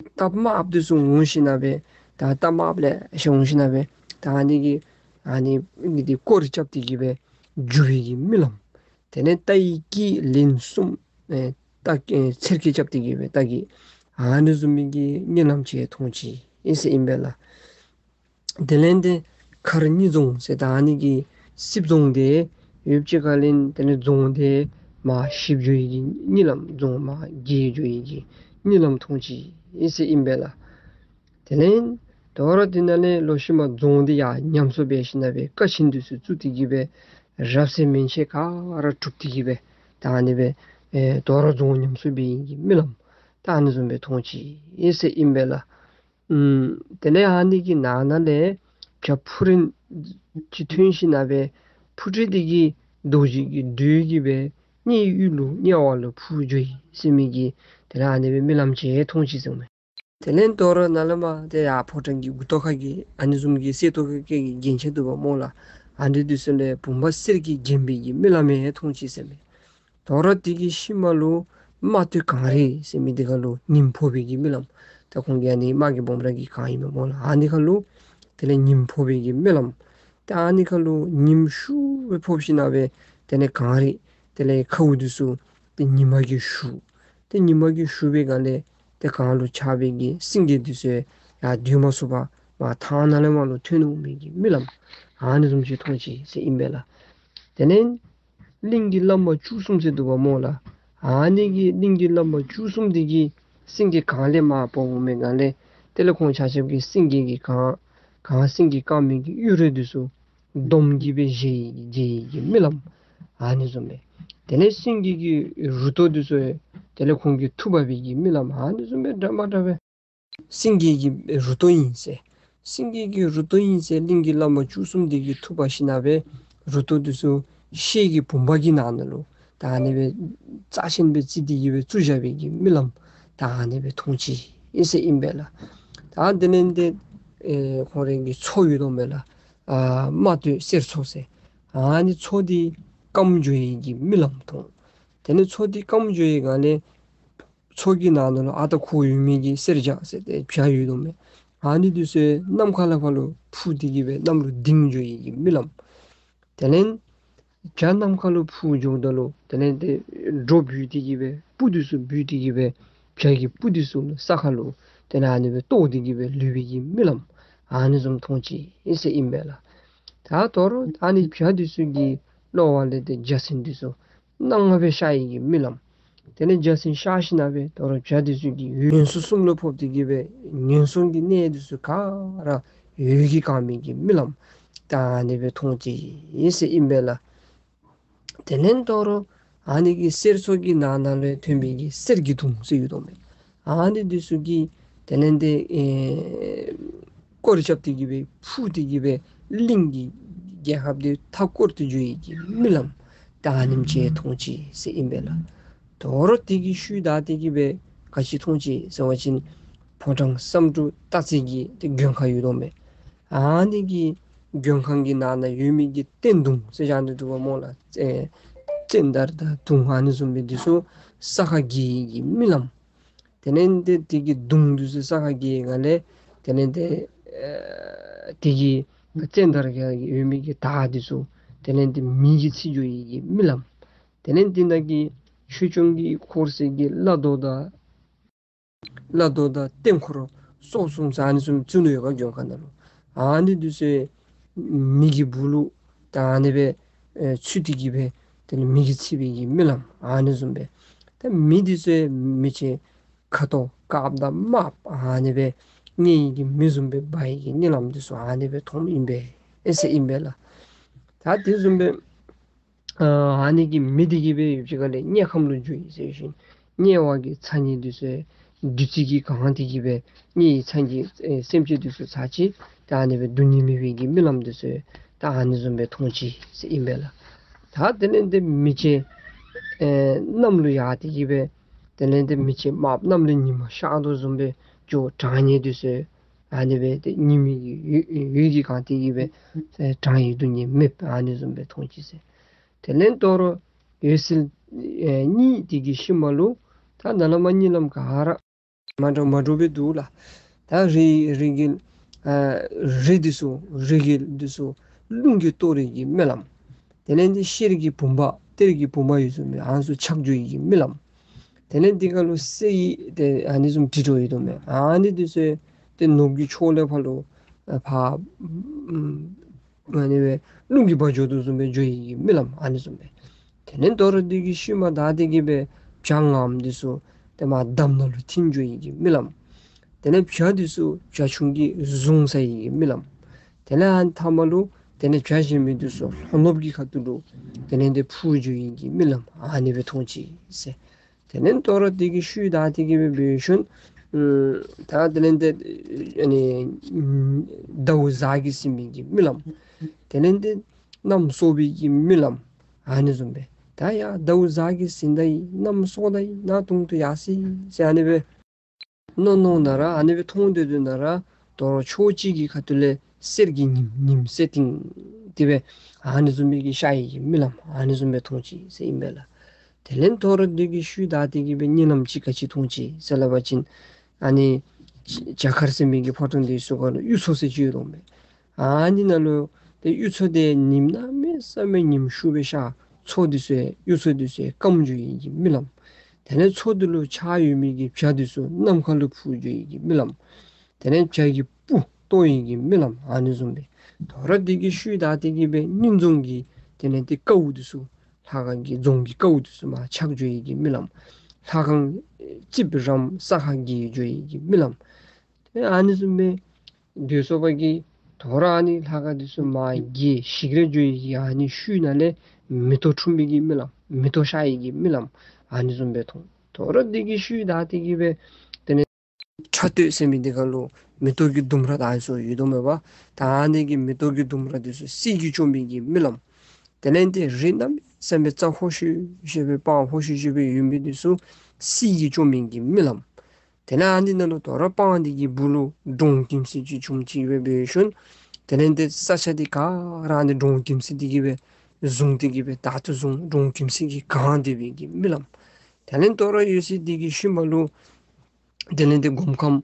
རྟ་དམརཔོ་དེ་ཚུ་འོང་ཞིནམ་སྦེ་ད་རྟ་དམརཔོ་ལེ་ཤ་འོང་ཞིནམ་སྦེ་ད་ཨ་ནི་གི་ཨ་ནི་གི་དེ་སྐོར་ར་རྐྱབ་སྟེ་གི་སྦེ་རྒྱུ་བའི་གི་རྨི་ལམ། དེ་ནས་རྟ་ཡི་སྐེད་ལན་གསུམ་ཨེ་རྟ་ཨེ་འཚེར་སྐད་རྐྱབ་སྟེ་གི་སྦེ་རྟ་གི་ཨ་ནི་བཟུམ་མའི་གི་རྨི་ལམ་ཅིག་མཐོང་ཅི་ཨིན་ཟེར་ཨིན་པས་ལགས། དེ་ལས་དེ་མཁར་གཉིས་རྫོང་ཟེར་ད་ཨ་ནི་གི་སྲིབ་རྫོང་དེ་ཡུདཔ་ཅིག་ཁ་ལས་དེ་ནི་རྫོང་དེ་མར་ཞིག་འགྱོ་ཡི་གི་རྨི་ལམ། རྫོང་མར་རྒྱས་འགྱོ་ཡི་གི་རྨི་ལམ་མཐོང་ཅི་ཨིན་ཟེར་ཨིན་པས་ལགས། དེ་ལས་དོ་རུང་དེ་ནང་ལས་ལོག་ཤུལ་མ་རྫོང་དེ་ཡང་ཉམས་གསོ་འབད་ཞིནམ་སྦེ་ཀ་ཆེན་དེ་ཚུ་བཙུགས་ཏེ་གི་སྦེ་རབ་གསལ་མན་ཆད་ག་ར་གྲུབ་སྟེ་གི་སྦེ་ད་ཨ་ནི་སྦེ་ཨེ་དོ་རུང་རྫོང་ཉམས་གསོ་འབད་ཡི་གི་རྨི་ལམ་ད་ཨ་ནི་བཟུམ་སྦེ་མཐོང་ཅི་ཨིན་ཟེར་ཨིན་པས་ལགས། ཨུམ། དེ་ལས་ཨ་ནི་གི་ནང་ན་ལས་བྱ་ཕུ་རན་ཅིག་ཐོན་ཞིནམ་སྦེ་ཕུ་རན་དེ་གིས་རྡོ་རྗེ་གི་གྲོས་ཀྱིས་སྦེ་སྙེ་གཡུ་ལུ་དམྱལ་བ་ལུ་འཕུར་འགྱོ་ཡི་ཟེར་མི་གི་དེ་ལས་ཨ་ནི་སྦེ་རྨི་ལམ་ཅིག་མཐོང་ཅི་ཟེར་མས། དེ་ལས་དོ་རུང་ནཱ་ལས་མར་དེ་ཡར་ཕོ་བྲང་གི་མགུ་ཏོ་ཁ་གི་ཨ་ནི་བཟུམ་གྱི་གསེར་ཏོག་ཁ་གི་རྒྱན་ཆ་འདུག་པ་སྨོ་ལགས། ཨ་འདི་དེ་ཚུ་ལས་བུམ་པ་གསེར་གྱིས་བརྒྱན་པའི་གི་རྨི་ལམ་ཡང་མཐོང་ཅི་ཟེར་མས། དོ་རུང་དེ་གི་ཤུལ་མ་ལུ་རྨ་སྟོད་གངས་རི་ཟེར་མི་དེ་ཁ་ལུ་ཉིམ་ཕོག་པའི་གི་རྨི་ལམ། ད་ཁོང་གི་ཨ་ནི་རྨ་གི་སྦོམ་ར་གི་གངས་ཨིན་མས་སྨོ་ལགས། ཨ་ནི་ཁ་ལུ་དེ་ལས་ཉིམ་ཕོག་པའི་གི་རྨི་ལམ། ད་ཨ་ནི་ཁ་ལུ་ཉིམ་ཤུགས་སྦེ་ཕོག་ཞིནམ་སྦེ་དེ་ལས་གངས་རི་དེ་ལས་ཁཝ་དེ་ཚུ་དེ་ཉི་མ་གིས་བཞུ། དེ་ཉི་མ་གིས་བཞུ་བའི་སྒང་ལས་དེ་གངས་ལུ་ཆགས་པའི་གི་སེང་གེ་དེ་ཚུ་ཡང་སྡོད་མ་ཚུགས་པར་མར་ཐང་ནང་ལས་མར་ལུ་ཐོན་འོང་མི་གི་རྨི་ལམ་ཨ་ནི་བཟུམ་ཅིག་མཐོང་ཅི་ཟེར་ཨིན་པས་ལགས། དེ་ལས་གླིང་གི་བླ་མ་བཅུ་གསུམ་ཟེར་འདུག་པ་སྨོ་ལགས། ཨ་ནི་གི་གླིང་གི་བླ་མ་བཅུ་གསུམ་དེ་གིས་སེང་གེ་གངས་ལས་མར་འབབ་འོང་མི་སྒང་ལས་དེ་ལས་ཁོང་ཆ་ཁྱབ་ཀྱིས་སེང་གེ་གི་གངས་གངས་སེང་གེ་བཀང་མི་གི་གཡུ་རལ་དེ་ཚུ་སྡོམ་གྱིས་སྦེ་བཞེས་ཡི་བཞེས་ཡི་གི་རྨི་ལམ་ཨ་ནི་བཟུམ་སྦེ། དེ་ལས་སེང་གེ་གི་རུ་ཏོ་དེ་ཚུ་དེ་ལས་ཁོང་གི་ཐུགས་ཕབ་པའི་གི་རྨི་ལམ་ཨ་ནི་བཟུམ་སྦེ་འདྲ་མ་འདྲ་བའི་སེང་གེ་གི་རུ་ཏོ་ཨིན་ཟེར། སེང་གེ་གི་རུ་ཏོ་ཨིན་ཟེར་གླིང་གི་བླ་མ་བཅུ་གསུམ་དེ་གིས་ཐུགས་ཕབ་ཞིནམ་སྦེ་རུ་ཏོ་དེ་ཚུ་ཤེལ་གྱི་བུམ་པ་གི་ནང་ན་ལུ་ད་ཨ་ནི་སྦེ་རྩ་ཆེན་སྦེ་བརྩི་སྟེ་གི་སྦེ་བཙུགས་བཞག་པའི་གི་རྨི་ལམ་ད་ཨ་ནི་སྦེ་མཐོང་ཅི་ཨིན་ཟེར་ཨིན་པས་ལགས། ད་དེ་ལས་དེ་ཨེ་ཁོང་རའི་གི་མཚོ་ཡོད་དོ་མས་ལགས། ཨ་རྨ་སྟོད་གསེར་མཚོ་ཟེར། ཨ་ནི་མཚོ་དེ་སྐམ་འགྱོ་ཡི་གི་རྨི་ལམ་མཐོང་། དེ་ནས་མཚོ་དེ་སྐམ་འགྱོ་ཡི་སྒང་ལས་མཚོ་གི་ནང་ན་ལུ་ཨ་རྟག་ཁོག་ཡོད་མི་གི་གསེར་བྱ་ཟེར་ཏེ་བྱ་ཡོད་དོ་མས། ཨ་ནི་དེ་ཚུ་ནམ་མཁའ་ལས་ཕར་ལུ་འཕུར་ཏེ་གི་སྦེ་གནམ་ལུ་ལྡིང་འགྱོ་ཡི་གི་རྨི་ལམ། དེ་ལས་བྱ་ནམ་མཁའ་ལུ་འཕུར་འགྱོཝ་ད་ལུ་དེ་ལས་དེ་སྒྲོ་འབུད་དེ་གི་སྦེ་སྤུ་དེ་ཚུ་འབུད་དེ་གི་སྦེ་བྱ་གི་སྤུ་དེ་ཚུ་ལུ་ས་ཁ་ལུ་དེ་ལས་ཨ་ནི་སྦེ་གཏོར་ཏེ་གི་སྦེ་ལུས་པའི་གི་རྨི་ལམ་ཨ་ནི་བཟུམ་མཐོང་ཅི་ཨིན་ཟེར་ཨིན་པས་ལགས། ད་དོ་རུང་ཨ་ནི་བྱ་དེ་ཚུ་གི་གློ་བ་ལས་དེ་འཇའ་ཚོན་དེ་ཚུ་སྣང་བ་སྦེ་ཤར་ཡི་གི་རྨི་ལམ། དེ་ལས་འཇའ་ཚོན་ཤར་ཞིནམ་སྦེ་དོ་རུང་བྱ་དེ་ཚུ་གིས་ངན་སོང་གསུམ་ལུ་ཕོག་སྟེ་གི་སྦེ་ངན་སོང་གི་གནས་དེ་ཚུ་ག་ར་འོད་ཀྱིས་གང་མི་གི་རྨི་ལམ་ད་ཨ་ནི་སྦེ་མཐོང་ཅི་ཨིན་ཟེར་ཨིན་པས་ལགས། དེ་ལས་དོ་རུང་ཨ་ནི་གི་གསེར་མཚོ་གི་ནང་ན་ལས་ཐོན་པའི་གི་གསེར་གྱི་དུང་ཟེར་ཡོད་དོ་མས། ཨ་ནི་དེ་ཚུ་གིས་དེ་ལས་དེ་ཨེ་སྐོར་རྐྱབ་སྟེ་གི་སྦེ་འཕུར་ཏེ་གི་སྦེ་གླིང་གི་རྒྱལ་ཁབ་དེ་མཐའ་སྐོར་ཏེ་འགྱོ་ཡི་གི་རྨི་ལམ་ད་ཨ་ནེམ་ཅིག་མཐོང་ཅི་ཟེར་ཨིན་པས་ལགས། དོ་རུང་དེ་གི་ཤུལ་བདའ་སྟེ་གི་སྦེ་ག་ཅི་མཐོང་ཅི་ཟེར་བ་ཅིན་ཕོ་བྲང་བསམ་འགྲུབ་སྟག་རྩེ་གི་དེ་མགོན་ཁང་ཡོད་དོ་མས། ཨ་ནི་གི་མགོན་ཁང་གི་ནང་ན་ཡོད་མི་གི་སྟན་དུང་ཟེར་བཞག་ནི་འདུག་པ་སྨོ་ལགས། ཨེ་སྟན་དར་དང་དུང་ཨ་ནི་བཟུམ་སྦེ་དེ་ཚུ་ས་ཁར་འགྱེལ་ཡི་གི་རྨི་ལམ། དེ་ལས་དེ་དེ་གི་དུང་དེ་ཚུ་ས་ཁར་འགྱེལ་ཡི་སྒང་ལས་དེ་ལས་དེ་ཨེ་དེ་གི་སྟན་དར་གྱི་ཡོད་མི་གི་དར་དེ་ཚུ་དེ་ལས་དེ་མེ་གིས་འཚིག་འགྱོ་ཡི་གི་རྨི་ལམ། དེ་ལས་དེ་ནང་གི་ཆོས་སྐྱོང་གི་འཁོར་ཟེར་གི་བླ་རྡོ་དང་བླ་རྡོ་དང་རྟེན་འཁོར་སོགས་གསུམ་ཟེར་ཨ་ནི་བཟུམ་བཙུགས་ནི་ཡོད་ག་མགོན་ཁང་ནང་ལུ། ཨ་ནི་དེ་ཚུ་མེ་གི་སྦུག་ལུ་ད་ཨ་ནི་སྦེ་ཨེ་ཚུད་དེ་གི་སྦེ་དེ་ལས་མེ་གིས་འཚིག་པའི་གི་རྨི་ལམ་ཨ་ནི་བཟུམ་སྦེ། ད་མེ་དེ་ཚུ་མི་ཆེ་ཁ་དོག་དཀརཔོ་དང་དམརཔོ་ཨ་ནི་སྦེ་གནས་ཡི་གི་མེ་བཟུམ་སྦེ་འབར་ཡི་གི་རྨི་ལམ་དེ་ཚུ་ཨ་ནི་སྦེ་མཐོངམ་ཨིན་པས་ཨེ་ཟེར་ཨིན་པས་ལགས། ད་དེ་བཟུམ་སྦེ་ཨ་ཨ་ནི་གི་མེ་དེ་གིས་སྦེ་ཡུདཔ་ཅིག་ཁ་ལས་དམྱལ་ཁམས་ལུ་འགྱོ་ཡི་ཟེར་ཞིནམ་དམྱལ་བ་གི་ཚ་དམྱལ་དེ་ཚུ་བདུད་རྩི་གིས་གང་སྟེ་གི་སྦེ་དམྱལ་བའི་ཚ་དམྱལ་ཨེ་སེམས་ཅན་དེ་ཚུ་ཚར་ཅིག་ད་ཨ་ནི་སྦེ་སྡུག་བསྔལ་མེད་པའི་གི་རྨི་ལམ་དེ་ཚུ་ད་ཨ་ནི་བཟུམ་སྦེ་མཐོང་ཅི་ཟེར་ཨིན་པས་ལགས། ད་དེ་ལས་དེ་མེ་ལྕེ་ཨེ་གནམ་ལུ་ཡར་ཏེ་གི་སྦེ་དེ་ལས་དེ་མེ་ལྕེ་དམརཔོ་གནམ་ལས་ཉི་མ་ཤར་དོ་བཟུམ་སྦེ་འགྱོ་གྲང་དམྱལ་དེ་ཚུ་ ཨ་ནི་སྦེ་ཏེ་ཉི་མའི་གི་འོད་འོད་ཀྱིས་གང་སྟེ་གི་སྦེ་གྲང་ཡི་སྡུག་བསྔལ་མེད་པ་ཨ་ནི་བཟུམ་སྦེ་མཐོང་ཅི་ཟེར། དེ་ལས་དོ་རུང་འོད་ཟེར་ཨེ་གཉིས་དེ་གི་ཤུལ་མ་ལུ་ད་ནཱ་ལས་མར་གཉིད་ལམ་ག་ར་མ་འདྲཝ་མ་འདྲཝ་སྦེ་འདུག་ལགས། ད་རི་རི་གི་ཨ་རི་འདི་ཚུ་རི་གི་འདི་ཚུ་རླུང་གིས་གཏོར་ཡི་གི་རྨི་ལམ། དེ་ལས་འདི་ཤེལ་གྱི་བུམ་པ་གཏེར་གྱི་བུམ་པ་ཡོད་ཚུ་མས། ཨ་ནི་ཚུ་ཆག་འགྱོ་ཡི་གི་རྨི་ལམ། དེ་ལས་འདི་ཁ་ལུ་གསེར་གྱི་ཏེ་ཨ་ནི་བཟུམ་དྲི་བྲོ་ཡོད་དོ་མས། ཨ་ནི་འདི་ཚུ་ཏེ་ནུབ་ཀྱི་ཕྱོགས་ལས་ཕར་ལུ་ཨ་ཕར་ཨ་ནི་སྦེ་རླུང་གིས་འབག་འགྱོ་དོ་བཟུམ་སྦེ་འགྱོ་ཡི་གི་རྨི་ལམ་ཨ་ནི་བཟུམ་སྦེ། དེ་ལས་དོ་རུང་འདི་གི་ཤུལ་མ་ད་འདི་གི་སྦེ་བྱ་ངམ་འདི་ཚུ་ཏེ་མར་འདམ་ནང་ལུ་ཐིམ་འགྱོ་ཡི་གི་རྨི་ལམ། དེ་ལས་བྱ་འདི་ཚུ་བྱ་ཁྱུང་གིས་བཟུང་ཟ་ཡི་གི་རྨི་ལམ། དེ་ལས་ཨ་ནི་མཐའ་མ་ལུ་དེ་ལས་བྱ་གཞན་མི་འདི་ཚུ་ལྷོ་ནུབ་ཀྱི་ཁ་ཐུག་ལུ་དེ་ལས་འདི་འཕུར་འགྱོ་ཡི་གི་རྨི་ལམ་ཨ་ནི་སྦེ་མཐོང་ཅི་ཟེར། དེ་ལས་དོ་རུང་འདི་གི་ཤུལ་ད་འདི་གི་སྦེ་འབད་ཞིནམ་ད་དེ་ལས་འདི་ཨ་ནི་ཟླཝ་གཟའ་གིས་ཟིན་པའི་གི་རྨི་ལམ། དེ་ལས་འདི་གནམ་སྲོ་བའི་གི་རྨི་ལམ། ཨ་ནི་བཟུམ་སྦེ་ད་ཡ་ཟླཝ་གཟའ་གིས་ཟིན་ད་ཡི་གནམ་སྲོ་ད་ཡི་གནམ་དུང་དུ་ཡར་སི་སི་ཨ་ནི་སྦེ་མནོ་མནོ་ན་ར་ཨ་ནི་སྦེ་མཐོང་སྡོད་སྡོད་ན་ར་དོ་རུང་ཕྱོགས་གཅིག་གི་ཁ་ཐུག་ལས་གསེར་གྱི་ཉིམ་ཉིམ་སེ་ཏིང་ཏེ་སྦེ་ཨ་ནི་བཟུམ་སྦེ་གི་ཤར་ཡི་གི་རྨི་ལམ་ཨ་ནི་བཟུམ་སྦེ་མཐོང་ཅི་ཟེར་ཨིན་པས་ལགས། དེ་ལས་དོ་རུང་འདི་གི་ཤུལ་ད་འདི་གི་སྦེ་གཉིད་ལམ་ཅིག་ག་ཅི་མཐོང་ཅི་ཟེར་སླབ་པ་ཅིན་ཨ་ནི་བྱ་དཀར་ཟེར་མི་གི་ཕོ་བྲང་འདི་ཚུ་ཁ་ལུ་གཡུ་མཚོ་ཟེར་ཅིག་ཡོད་དོ་མས། ཨ་ནི་ནང་ལུ་ཏེ་གཡུ་མཚོ་དེ་ཉིམ་གནམ་མེད་ས་མེད་ཉིམ་ཤུགས་སྦེ་ཤར་མཚོ་འདི་ཚུ་གཡུ་མཚོ་འདི་ཚུ་སྐམ་འགྱོ་ཡི་གི་རྨི་ལམ། དེ་ལས་མཚོ་འདི་ལུ་ཆགས་ཡོད་མི་གི་བྱ་འདི་ཚུ་ནམ་མཁའ་ལུ་འཕུར་འགྱོ་ཡི་གི་རྨི་ལམ། དེ་ལས་བྱ་གི་སྤུ་གཏོར་ཡི་གི་རྨི་ལམ་ཨ་ནི་བཟུམ་སྦེ། དོ་རུང་འདི་གི་ཤུལ་ད་འདི་གི་སྦེ་སྙིང་རྫོང་གི་དེ་ལས་འདི་ཀཝ་འདི་ཚུ་ལྷ་ཁང་གི་རྫོང་གི་ཀཝ་འདི་ཚུ་མར་ཆག་འགྱོ་ཡི་གི་རྨི་ལམ། ལྷ་ཁང་རྩིག་པ་རམ་ས་ཁ་གི་འགྱོ་ཡི་གི་རྨི་ལམ། ཏེ་ཨ་ནི་བཟུམ་སྦེ་འདོད་སོ་པ་གིས་དོ་རུང་ཨ་ནི་ལྷ་ཁང་འདི་ཚུ་མར་གྱི་ཞིག་རལ་འགྱོ་ཡི་གི་ཨ་ནི་ཤུལ་ནང་ལས་མེ་ཏོག་འཁྲུངས་པའི་གི་རྨི་ལམ་མེ་ཏོག་ཤར་ཡི་གི་རྨི་ལམ་ཨ་ནི་བཟུམ་སྦེ་མཐོང་། དོ་རུང་འདི་གི་ཤུལ་ད་འདི་གི་སྦེ་དེ་ལས་ཁྲ་སྟོད་ཟེར་མི་འདི་ཁ་ལུ་མེ་ཏོག་གི་ལྡུམ་ར་ད་ཚུ་ཡོད་དོ་མས་པ། ད་ཨ་ནི་གི་མེ་ཏོག་གི་ལྡུམ་ར་འདི་ཚུ་གསེར་གྱིས་བཅོམ་པའི་གི་རྨི་ལམ། དེ་ལས་འདི་རི་གནམ་མེད་ས་མེད་རྩྭ་ཧོ་ཤུ་ཤུ་སྦེ་སྤང་ཧོ་ཤུ་ཤུ་སྦེ་ཡོད་མི་འདི་ཚུ་གསེར་གྱིས་བཅོམ་པའི་གི་རྨི་ལམ། དེ་ལས་ཨ་ནི་ནང་ལུ་དོ་རུང་སྤང་འདི་གི་སྦུག་ལུ་འབྲོང་ཁྱིམ་སེ་ཅིག་བྱུང་ཅི་སྦེ་འབད་ཞིནམ་དེ་ལས་འདི་ས་ཆ་འདི་ག་ར་ཨ་ནི་འབྲོང་ཁྱིམ་སེ་འདི་གིས་སྦེ་བཟུང་སྟེ་གི་སྦེ་ད་ལྟོ་བཟུང་འབྲོང་ཁྱིམ་སེ་གིས་གང་སྟེ་སྦེ་གི་རྨི་ལམ། དེ་ལས་དོ་རུང་འོད་ཟེར་འདི་གི་ཤུལ་མ་ལུ་དེ་ལས་འདི་སྒོམ་ཁམས་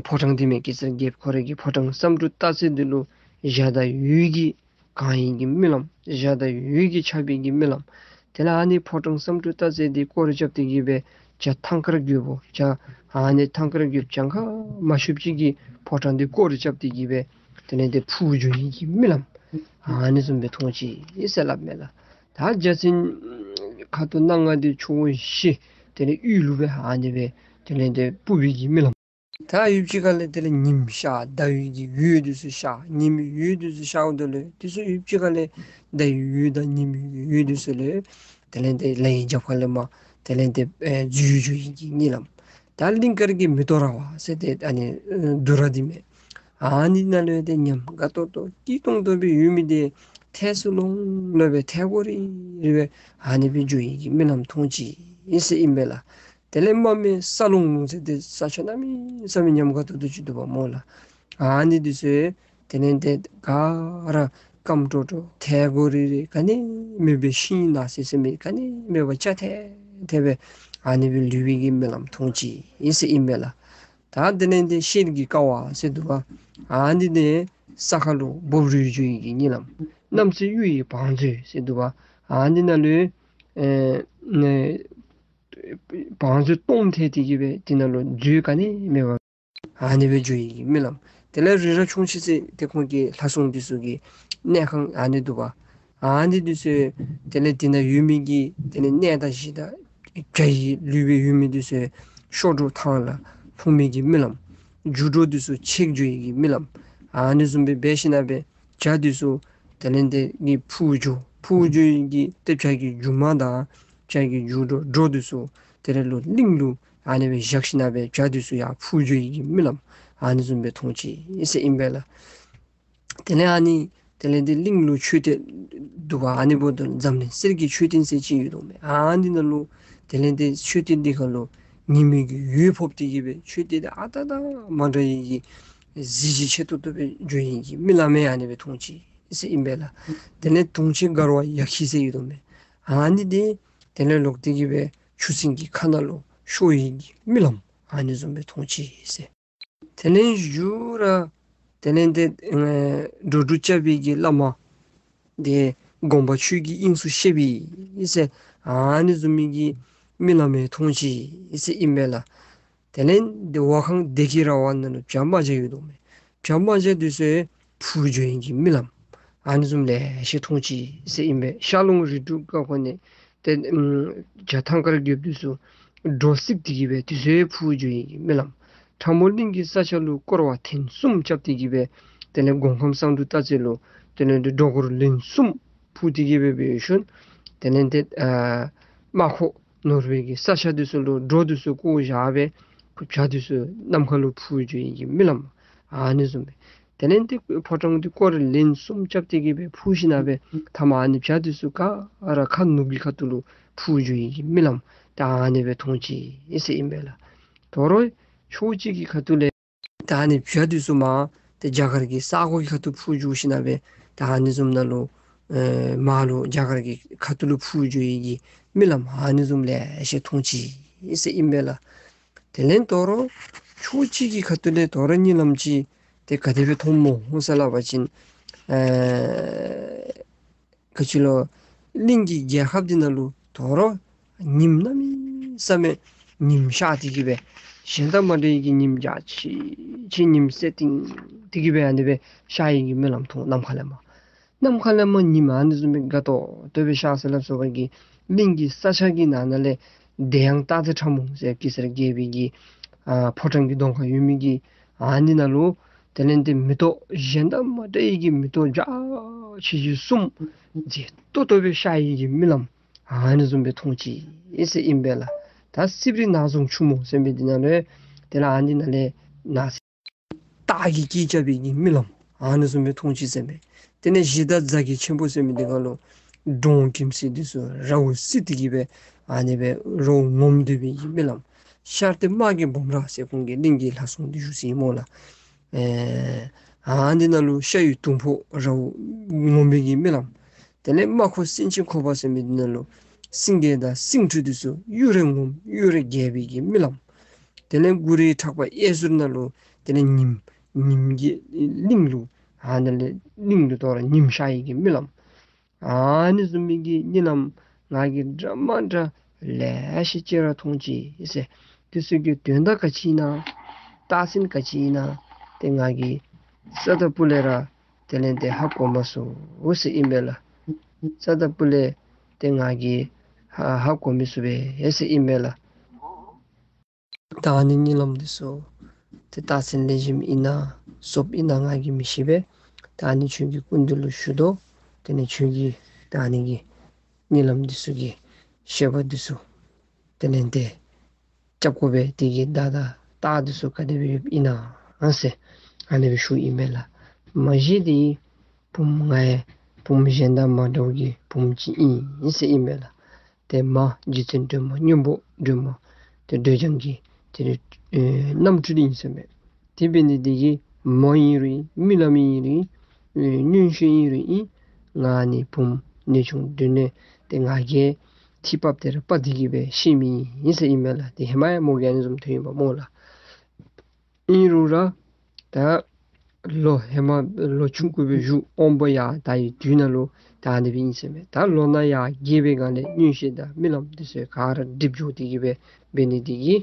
ཕོ་བྲང་འདི་མས། གེ་སར་རྒྱལཔོ་ཁོ་རའི་གི་ཕོ་བྲང་བསམ་འགྲུབ་སྟག་རྩེ་འདི་ལུ་འཇའ་དང་འོད་ཀྱིས་གང་ཡི་གི་རྨི་ལམ། འཇའ་དང་འོད་ཀྱིས་ཁྱབ་པའི་གི་རྨི་ལམ། དེ་ལས་ཨ་ནི་ཕོ་བྲང་བསམ་འགྲུབ་སྟག་རྩེ་འདི་སྐོར་ར་རྐྱབ་སྟེ་གི་སྦེ་བྱ་ཐང་དཀར་རྒོད་པོ་བྱ་ཨ་ནི་ཐང་དཀར་རྒོད་པོ་གྱངས་ཁ་མ་ཆོདཔ་ཅིག་གི་ཕོ་བྲང་འདི་སྐོར་ར་རྐྱབ་སྟེ་གི་སྦེ་དེ་ལས་འདི་འཕུར་འགྱོ་ཡི་གི་རྨི་ལམ་ཨ་ནི་བཟུམ་སྦེ་མཐོང་ཅི་ཟེར་སླབ་མས་ལགས། ད་བརྒྱ་བྱིན་ཁ་དོག་སྣ་ལྔ་འདི་ཕྱོགས་བཞི་དེ་ལས་དབུས་ལུ་སྦེ་ཨ་ནི་སྦེ་དེ་ལས་འདི་སྤུབས་པའི་གི་རྨི་ལམ། ད་ཡུདཔ་ཅིག་ཁ་ལས་དེ་ལས་ཉིམ་ཤར་ཟླ་བའི་གི་འོད་འདི་ཚུ་ཤར་ཉི་མའི་འོད་འདི་ཚུ་ཤརཝ་ད་ལུ་དེ་ཚུ་ཡུདཔ་ཅིག་ཁ་ལས་ཟླ་བའི་འོད་དང་ཉི་མའི་འོད་འདི་ཚུ་ལས་དེ་ལས་འདི་ལ་ཡི་རྒྱབ་ཁ་ལས་མར་དེ་ལས་འདི་ཨེ་འཛུལ་འགྱོ་ཡི་གི་རྨི་ལམ། ད་གླིང་དཀར་གྱི་མེ་ཏོག་ར་བ་ཟེར་ཏེ་ཨ་ནི་ཨེ་བསྡུ་ར་འདི་མས། ཨ་ནི་ནང་ལུ་ཏེ་ཉམས་དགའ་ཏོག་ཏོ་སྐྱིད་ཏོང་ཏོ་སྦེ་ཡོད་མི་འདི་ཐལ་སུ་ལོང་ལོང་སྦེ་ཐལ་གོ་རི་རི་སྦེ་ཨ་ནི་སྦེ་འགྱོ་ཡི་གི་རྨི་ལམ་མཐོང་ཅི་ཟེར་ཨིན་པས་ལགས། དེ་ལས་མར་མེ་ས་ལོང་ལོང་ཟེར་ཏེ་ས་ཆ་གནམ་མེད་ས་མེད་ཉམས་དགའ་ཏོག་ཏོ་ཅིག་འདུག་པ་སྨོ་ལགས། ཨ་ནི་འདི་ཚུ་དེ་ལས་འདི་ག་ར་སྐམ་ཀྲོ་ཀྲོ་ཐལ་གོ་རི་རི་ག་ནི་མེད་པའི་ཤིང་ནགས་ཚལ་ཟེར་མི་ག་ནི་མེད་པར་སྐྱ་ཐལ་ཐལ་སྦེ་ཨ་ནི་སྦེ་ལུས་པའི་གི་རྨི་ལམ་མཐོང་ཅི་ཟེར་ཨིན་པས་ལགས། ད་དེ་ལས་འདི་ཤེལ་གྱི་ཀ་བ་ཟེར་འདུག་པ། ཨ་ནི་འདི་ནས་ས་ཁ་ལུ་སྦུབ་རུལ་འགྱོ་ཡི་གི་རྨི་ལམ། གནམ་སའི་གཡུ་ཡི་བང་མཛོད་ཟེར་འདུག་པ། ཨ་ནི་ནང་ལུ་ཨེ་ནས་བང་མཛོད་སྟོངམ་ཐལ་ཏེ་གི་སྦེ་དེ་ནང་ལུ་མཛོད་ག་ནི་མེད་པར་ཨ་ནི་སྦེ་འགྱོ་ཡི་གི་རྨི་ལམ། དེ་ལས་རི་རབ་ཆུང་ཆེ་ཟེར་ཏེ་ཁོང་གི་ལྷ་སྲུང་འདི་ཚུ་གི་གནས་ཁང་ཨ་ནི་འདུག་པ། ཨ་ནི་འདི་ཚུ་དེ་ལས་དེ་ནང་ཡོད་མི་གི་དེ་ལས་གནས་དང་གཞི་དང་བྱ་ཡི་ལུས་སྦེ་ཡོད་མི་འདི་ཚུ་གཤོག་སྒྲོ་ཐང་ལ་ལྷུང་མི་གི་རྨི་ལམ། རྒྱུ་སྒྲོ་འདི་ཚུ་ཆད་འགྱོ་ཡི་གི་རྨི་ལམ། ཨ་ནི་བཟུམ་སྦེ་འབད་ཞིནམ་སྦེ་བྱ་འདི་ཚུ་དེ་ལས་འདི་གི་འཕུར་འགྱོ་འཕུར་འགྱོ་ཡི་གི་ཏེ་བྱ་གི་རྒྱུ་མ་དང་བྱ་གི་རྒྱུ་སྒྲོ་སྒྲོ་འདི་ཚུ་དེ་ལས་ལུ་གླིང་ལུ་ཨ་ནི་སྦེ་བཞག་ཞིནམ་སྦེ་བྱ་འདི་ཚུ་ཡར་འཕུར་འགྱོ་ཡི་གི་རྨི་ལམ་ཨ་ནི་བཟུམ་སྦེ་མཐོང་ཅི་ཟེར་ཨིན་པས་ལགས། དེ་ལས་ཨ་ནི་དེ་ལས་འདི་གླིང་ལུ་མཆོད་རྟེན་འདུག་པ། ཨ་ནི་འབདཝ་ད་འཛམ་གླིང་གསེར་གྱི་མཆོད་རྟེན་ཟེར་ཅིག་ཡོད་དོ་མས། ཨ་ནི་ནང་ལུ་དེ་ལས་འདི་མཆོད་རྟེན་འདི་ཁ་ལུ་ཉི་མའི་གི་འོད་ཕོག་སྟེ་གི་སྦེ་མཆོད་རྟེན་འདི་ཨ་རྟག་རྟག་མ་འདྲ་བའི་གི་ གཟི་བརྗིད་ཆེ་ཏོག་ཏོ་སྦེ་འགྱོ་ཡི་གི་རྨི་ལམ་ཡང་ཨ་ནི་སྦེ་མཐོང་ཅི་ཟེར་ཨིན་པས་ལགས། དེ་ལས་དུང་ཆེན་མགར་བ་ཡ་ཁྱི་ཟེར་ཡོད་དོ་མས། ཨ་ནི་དེ་དེ་ལས་ལོག་སྟེ་གི་སྦེ་ཆུ་སྲིན་གྱི་ཁ་ནང་ལུ་ཤོར་ཡི་གི་རྨི་ལམ་ཨ་ནི་བཟུམ་སྦེ་མཐོང་ཅི་ཟེར། དེ་ལས་ཞུ་ར་དེ་ལས་དེ་ཨེ་འགྲོ་དྲུག་སྐྱབས་པའི་གི་བླ་མ་དེ་དགོངས་པ་ཆོས་ཀྱི་དབྱིངས་སུ་གཤེགས་པའི་ཟེར་ཨ་ནི་བཟུམ་མའི་གི་རྨི་ལམ་ཡང་མཐོང་ཅི་ཟེར་ཨིན་པས་ལགས། དེ་ལས་དེ་བ་ཁང་སྡེ་དགེ་ར་བ་ནང་ལུ་བྱ་རྨ་བྱ་ཡོད་དོ་མས། བྱ་རྨ་བྱ་དེ་ཚུ་འཕུར་འགྱོ་ཡི་གི་རྨི་ལམ་ཨ་ནི་བཟུམ་ལེ་ཤ་མཐོང་ཅི་ཟེར་ཨིན་པས། ཤར་ལུང་རི་དྲུག་ཀ་ཁོ་ནས་དེ་ཨམ་བྱ་ཐང་དཀར་རྒོདཔོ་དེ་ཚུ་སྒྲོ་བསིགས་ཏེ་གི་སྦེ་དེ་ཚུ་འཕུར་འགྱོ་ཡི་གི་རྨི་ལམ། ཁྲ་མོ་གླིང་གི་ས་ཆ་ལུ་བསྐོར་བ་ཐེངས་གསུམ་རྐྱབ་སྟེ་གི་སྦེ་དེ་ལས་སྒོམ་ཁམས་གསང་འབྲུག་སྟག་རྩེ་ལུ་དེ་ལས་དེ་སྒྲོ་སྐོར་ལན་གསུམ་འཕུར་ཏེ་གི་སྦེ་འབད་ཞིནམ་དེ་ལས་དེ་ཨ་རྨ་ཁོག་ནོར་བུའི་གི་ས་ཆ་དེ་ཚུ་ལུ་སྒྲོ་དེ་ཚུ་བཀོ་བཞག་སྦེ་བྱ་དེ་ཚུ་ནམ་མཁའ་ལུ་འཕུར་འགྱོ་ཡི་གི་རྨི་ལམ་ཨ་ནི་བཟུམ་སྦེ། དེ་ལས་དེ་ཕོ་བྲང་དེ་བསྐོར་ལན་གསུམ་རྐྱབ་སྟེ་གི་སྦེ་འཕུར་ཞིནམ་སྦེ་མཐའ་མ་ཨ་ནི་བྱ་དེ་ཚུ་ག་ར་ཁ་ནུབ་ཀྱི་ཁ་ཐུག་ལུ་འཕུར་འགྱོ་ཡི་གི་རྨི་ལམ་ད་ཨ་ནི་སྦེ་མཐོང་ཅི་ཟེར་ཨིན་པས་ལགས། དོ་རུང་ཕྱོགས་གཅིག་གི་ཁ་ཐུག་ལས་ད་ཨ་ནི་བྱ་དེ་ཚུ་མར་དེ་རྒྱ་གར་གྱི་ས་གོ་གི་ཁ་ཐུག་འཕུར་འགྱོ་ཞིནམ་སྦེ་ད་ཨ་ནི་བཟུམ་ནང་ལུ་ཨེ་མར་ལུ་རྒྱ་གར་གྱི་ཁ་ཐུག་ལུ་འཕུར་འགྱོ་ཡི་གི་རྨི་ལམ་ཨ་ནི་བཟུམ་ལེ་ཤ་མཐོང་ཅི་ཟེར་ཨིན་པས་ལགས། དེ་ལས་དོ་རུང་ཕྱོགས་གཅིག་གི་ཁ་ཐུག་ལས་དོ་རུང་རྨི་ལམ་ཅིག་དེ་ག་དེ་སྦེ་མཐོང་སྨོ་ཟེར་སླབ་པ་ཅིན་ཨེ་ག་ཅི་ལོ། གླིང་གི་རྒྱལ་ཁབ་འདི་ནང་ལུ་དོ་རུང་ཉིམ་གནམ་མེད་ས་མེད་ཉིམ་ཤར་ཏེ་གི་སྦེ་གཞན་དང་མ་འདྲ་བའི་གི་ཉིམ་འཇའ་ཆི་ཆི་ཉིམ་སེར་ཐིང་ཏེ་གི་སྦེ་ཨ་ནི་སྦེ་ཤར་ཡི་གི་རྨི་ལམ་མཐོང་། ནམ་མཁའ་ལས་མར་ནམ་མཁའ་ལས་མར་ཉིམ་ཨ་ནི་བཟུམ་སྦེ་དགའ་ཏོག་ཏོ་སྦེ་ཤར་ཟེར་སླབ་སོང་བ་གི་གླིང་གི་ས་ཆ་གི་ནང་ན་ལས་བདེ་ཡངས་སྟག་རྩེ་ཁྲ་མོ་ཟེར་གེ་སར་རྒྱལ་པོའི་གི་ཨ་ཕོ་བྲང་གི་གདོང་ཁར་ཡོད་མི་གི་ཨ་ནི་ནང་ལུ་དེ་ལས་དེ་མེ་ཏོག་གཞན་དང་མ་འདྲ་བའི་གི་མེ་ཏོག་འཇའ་ཆི་ཆི་གསུམ་མཛེས་ཏོག་ཏོ་སྦེ་ཤར་ཡི་གི་རྨི་ལམ་ཨ་ནི་བཟུམ་སྦེ་མཐོང་ཅི་ཟེར་ཨིན་པས་ལགས། ད་སྲིབ་རི་ནགས་རྫོང་ཆུ་མོ་ཟེར་མི་འདི་ནང་ལས་དེ་ལས་ཨ་ནི་ནང་ལས་ནགས་སྟག་གི་སྐད་རྐྱབ་པའི་གི་རྨི་ལམ་ཨ་ནི་བཟུམ་སྦེ་མཐོང་ཅི་ཟེར་མས། དེ་ལས་གཞི་བདག་རྫ་ཁྱི་ཆེན་པོ་ཟེར་མི་འདི་ཁར་ལུ་འབྲོང་ཁྱིམ་སྲིད་འདི་ཚུ་ར་བོ་སྲིད་དེ་གི་སྦེ་ཨ་ནི་སྦེ་རོ་ངོམ་སྡོད་པའི་གི་རྨི་ལམ། ཤར་ཏེ་དམག་གི་སྦོམ་ར་ཟེར་ཁོང་གི་གླིང་གི་ལྷ་སྲུང་འདི་བཞུགས་ཟེར་ཨིན་སྨོ་ལགས། ཨེ་ཨ་འདི་ནང་ལུ་ཤ་ཡི་དུང་ཕོ་ར་བོ་ངོམ་པའི་གི་རྨི་ལམ། དེ་ལས་དམག་ཁོ་སེང་ཆེན་ཁོག་པ་ཟེར་མི་འདི་ནང་ལུ་སེང་གེ་དང་སེང་ཕྲུག་འདི་ཚུ་གཡུ་རལ་ངོམ་གཡུ་རལ་རྒྱས་པའི་གི་རྨི་ལམ། དེ་ལས་གུ་རུའི་ཕྲག་པ་གཡས་ཟུར་ནང་ལུ་དེ་ལས་ཉིམ་ཉིམ་གྱི་གླིང་ལུ་ཨ་ནི་ལས་གླིང་ལུ་དོ་རུང་ཉིམ་ཤར་ཡི་གི་རྨི་ལམ། ཨ་ནི་བཟུམ་མའི་གི་རྨི་ལམ་ང་གིས་འདྲ་མ་འདྲ་ལེ་ཤ་ཅིག་ར་མཐོང་ཅི་ཟེར། དེ་ཚུ་གི་དོན་དག་ག་ཅི་ཨིན་ན་རྟགས་མཚན་ག་ཅི་ཨིན་ན་དེ་ང་གིས་རྩ་དང་སྤུ་ལས་ར་དེ་ལས་དེ་ཧ་གོ་མ་ཚུགས་ཟེར་ཨིན་པས་ལགས། རྩ་དང་སྤུ་ལས་དེ་ང་གིས་ཧ་ཧ་གོ་མི་ཚུགས་པས་ཟེར་ཨིན་པས་ལགས། ད་ཨ་ནི་རྨི་ལམ་འདི་ཚུ་དེ་རྟགས་མཚན་ལེགས་ཤོམ་ཨིན་ན་སོབ་ཨིན་ན་ང་གིས་མི་ཤེས་པས། ད་ཨ་ནི་ཁྱོད་ཀྱི་སྐུ་མདུན་ལུ་ཞུ་དོ། དེ་ནས་ཁྱོད་ཀྱིས་ད་ཨ་ནི་གི་རྨི་ལམ་འདི་ཚུ་གི་བཤད་པ་འདི་ཚུ་དེ་ལས་དེ་རྐྱབ་དགོ་པས། དེ་གི་བརྡ་དང་རྟགས་འདི་ཚུ་ག་དེ་སྦེ་ཡོདཔ་ཨིན་ན་ཟེར་ཨ་ནི་སྦེ་ཞུཝ་ཨིན་པས་ལགས། མ་གཞི་དེ་བུམོ་ང་ཡང་བུམོ་གཞན་དང་མ་འདྲ་བའི་གི་བུམོ་ཅིག་ཨིན་ཟེར་ཨིན་པས་ལགས། དེ་མ་རྗེ་བཙུན་སྒྲོལ་མ་སྙིང་པོ་སྒྲོལ་མ་དེ་སྒྲོལ་ལྗང་གི་དེ་ཨེ་རྣམ་འཕྲུལ་ཨིན་ཟེར་མས། དེ་འབད་ནི་དེ་གིས་མ་ཨིན་རུང་ཨིན། རྨི་ལམ་ཨིན་རུང་ཨིན། ཨེ་མངོན་ཤེས་ཨིན་རུང་ཨིན། ང་ནི་བུམོ་ནུས་ཆུང་སྒྲོལ་གནས་དེ་ང་གིས་ཐིག་པ་དེ་ར་པ་དེ་གིས་སྦེ་ཤེས་མི་ཨིན་ཟེར་ཨིན་མས་ལགས། དེ་ཧེ་མ་ཡང་མོ་གིས་ཨ་ནི་བཟུམ་ཐོན་ཡོདཔ་སྨོ་ལགས། ཨིན་རུང་ར་ད་ལོ་ཧེ་མ་ལོ་ཆུང་ཀུ་སྦེ་བཞུགས། དབང་པོ་ཡར་དར་བའི་དུས་ནང་ལུ་ད་ཨ་ནི་སྦེ་ཨིན་ཟེར་མས། ད་ལོ་ན་ཡར་རྒས་པའི་སྒང་ལས་མངོན་ཤེས་དང་རྨི་ལམ་འདི་ཚུ་ག་ར་འགྲིབ་འགྱོ་སྟེ་གི་སྦེ་འབད་ནི་དེ་གིས་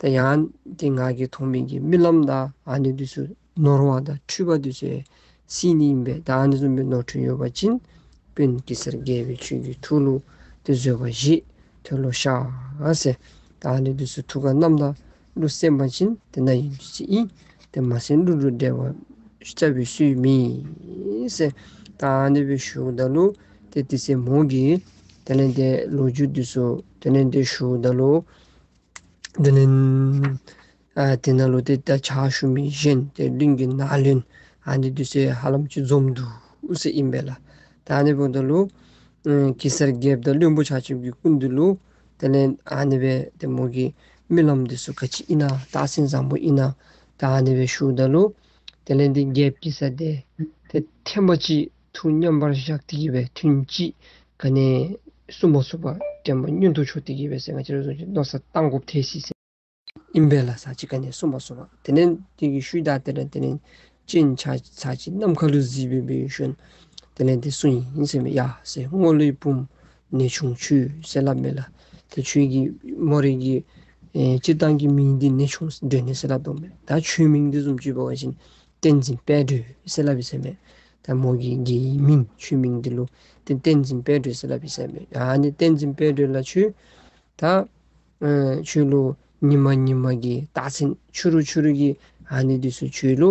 ད་ཡང་དེ་ང་གིས་མཐོང་མི་གི་རྨི་ལམ་དང་ཨ་ནི་འདི་ཚུ་ནོར་བ་དང་འཁྲུལ་པ་འདི་ཚུ་སེལ་ནི་ཨིན་པས། ད་ཨ་ནི་བཟུམ་སྦེ་ནོར་འཁྲུལ་ཡོད་པ་ཅིན་དཔོན་གེ་སར་རྒྱལ་པོའི་ཆོས་ཀྱི་ཐུགས་ལུ་དེ་བཟོད་པ་བཞེས། དེ་ལུ་བཤགས་ཟེར། ད་ཨ་ནི་འདི་ཚུ་ཐུགས་ཁར་བསྣམས་དང་བློ་སེམས་པ་ཅིན་དེ་ནང་ཡིན་གྱི་ཅིག་ཨིན། དེ་མ་ཟད་གླུ་རུ་འགྲེལ་པ་རྩ་བའི་སྲོལ་མེད་ཟེར། ད་ཨ་ནི་སྦེ་ཞུཝ་ད་ལུ་དེ་དེ་ཚེ་མོ་གིས་དེ་ལས་དེ་ལོ་རྒྱུས་འདི་ཚུ་དེ་ལས་དེ་ཞུཝ་ད་ལུ་དེ་ལས་ཨ་དེ་ནང་ལུ་དེ་ད་ཕྱག་ཞུ་མི་གཞན་དེ་གླིང་གི་ནང་བློན་ཨ་ནི་འདི་ཚུ་ཧ་ལམ་ཅིག་འཛོམས་འདུག་ཟེར་ཨིན་པས་ལགས། ད་ཨ་ནི་འབདཝ་ད་ལུ་ཨ་གེ་སར་རྒྱལཔོ་དང་བློན་པོ་ཆ་ཁྱབ་ཀྱི་སྐུ་མདུན་ལུ་དེ་ལས་ཨ་ནི་སྦེ་དེ་མོ་གི་རྨི་ལམ་འདི་ཚུ་ག་ཅི་ཨིན་ན་རྟགས་མཚན་བཟང་པོ་ཨིན་ན་ ད་ཨ་ནི་སྦེ་ཞུཝ་ད་ལུ་དེ་ལས་འདི་རྒྱལཔོ་གེ་སར་དེ་དེ་ཐེངས་མ་གཅིག་ཐུགས་མཉམ་པར་བཞག་སྟེ་གི་སྦེ་ཐུན་གཅིག་ག་ནི་གསུང་མ་ཚུགས་པར་དྲན་པ་མངོན་དུ་ཕྱོགས་ཏེ་གི་སྦེ་ཟེར་ང་བཅས་ར་བཟུམ་ཅིག་མནོ་བསམ་བཏང་དགོཔ་ཐལ་སྲིད་ཟེར། ཨིན་པས་ལགས། ས་གཅིག་ག་ནི་གསུང་མ་ཚུགས་པར། དེ་ལས་དེ་གི་ཤུལ་ད་དེ་ལས་དེ་ལས་སྤྱན་ཆ་ཚར་གཅིག་ནམ་མཁའ་ལུ་གཟིགས་སྦེ་འབད་ཞིནམ་དེ་ལས་དེ་གསུངས་ཡི་ཟེར་མས། ཡ་ཟེར། སྔོ་ལོའི་བུམོ་ནེའུ་ཆུང་ཁྱོད་ཟེར་སླབ་མས་ལགས། དེ་ཁྱོད་ཀྱི་མོ་རའི་གི་ཨེ་སྤྱིར་བཏང་གི་མིང་འདི་ནེའུ་ཆུང་སྒྲོན་ནེ་ཟེར་སླབ་དོ་མས། ད་ཁྱོད་མིང་འདི་བཟུམ་ཅིག་འབད་བ་ཅིན་བསྟན་འཛིན་དཔལ་སྒྲོན་ཟེར་སླབ་ཡི་ཟེར་མས། ད་མོ་གི་རྒྱུད་མིང་ཁྱོད་མིང་འདི་ལུ་དེ་བསྟན་འཛིན་དཔལ་སྒྲོན་ཟེར་སླབ་ཡི་ཟེར་མས། ཨ་ནི་བསྟན་འཛིན་དཔལ་སྒྲོན་ལགས་ཁྱོད་ད་ཨེ་ཁྱོད་ལུ་ཉི་མ་ཉི་མ་གི་རྟགས་མཚན་ཕྱི་རུ་ཕྱི་རུ་གི་ཨ་ནི་འདི་ཚུ་ཁྱོད་ལུ་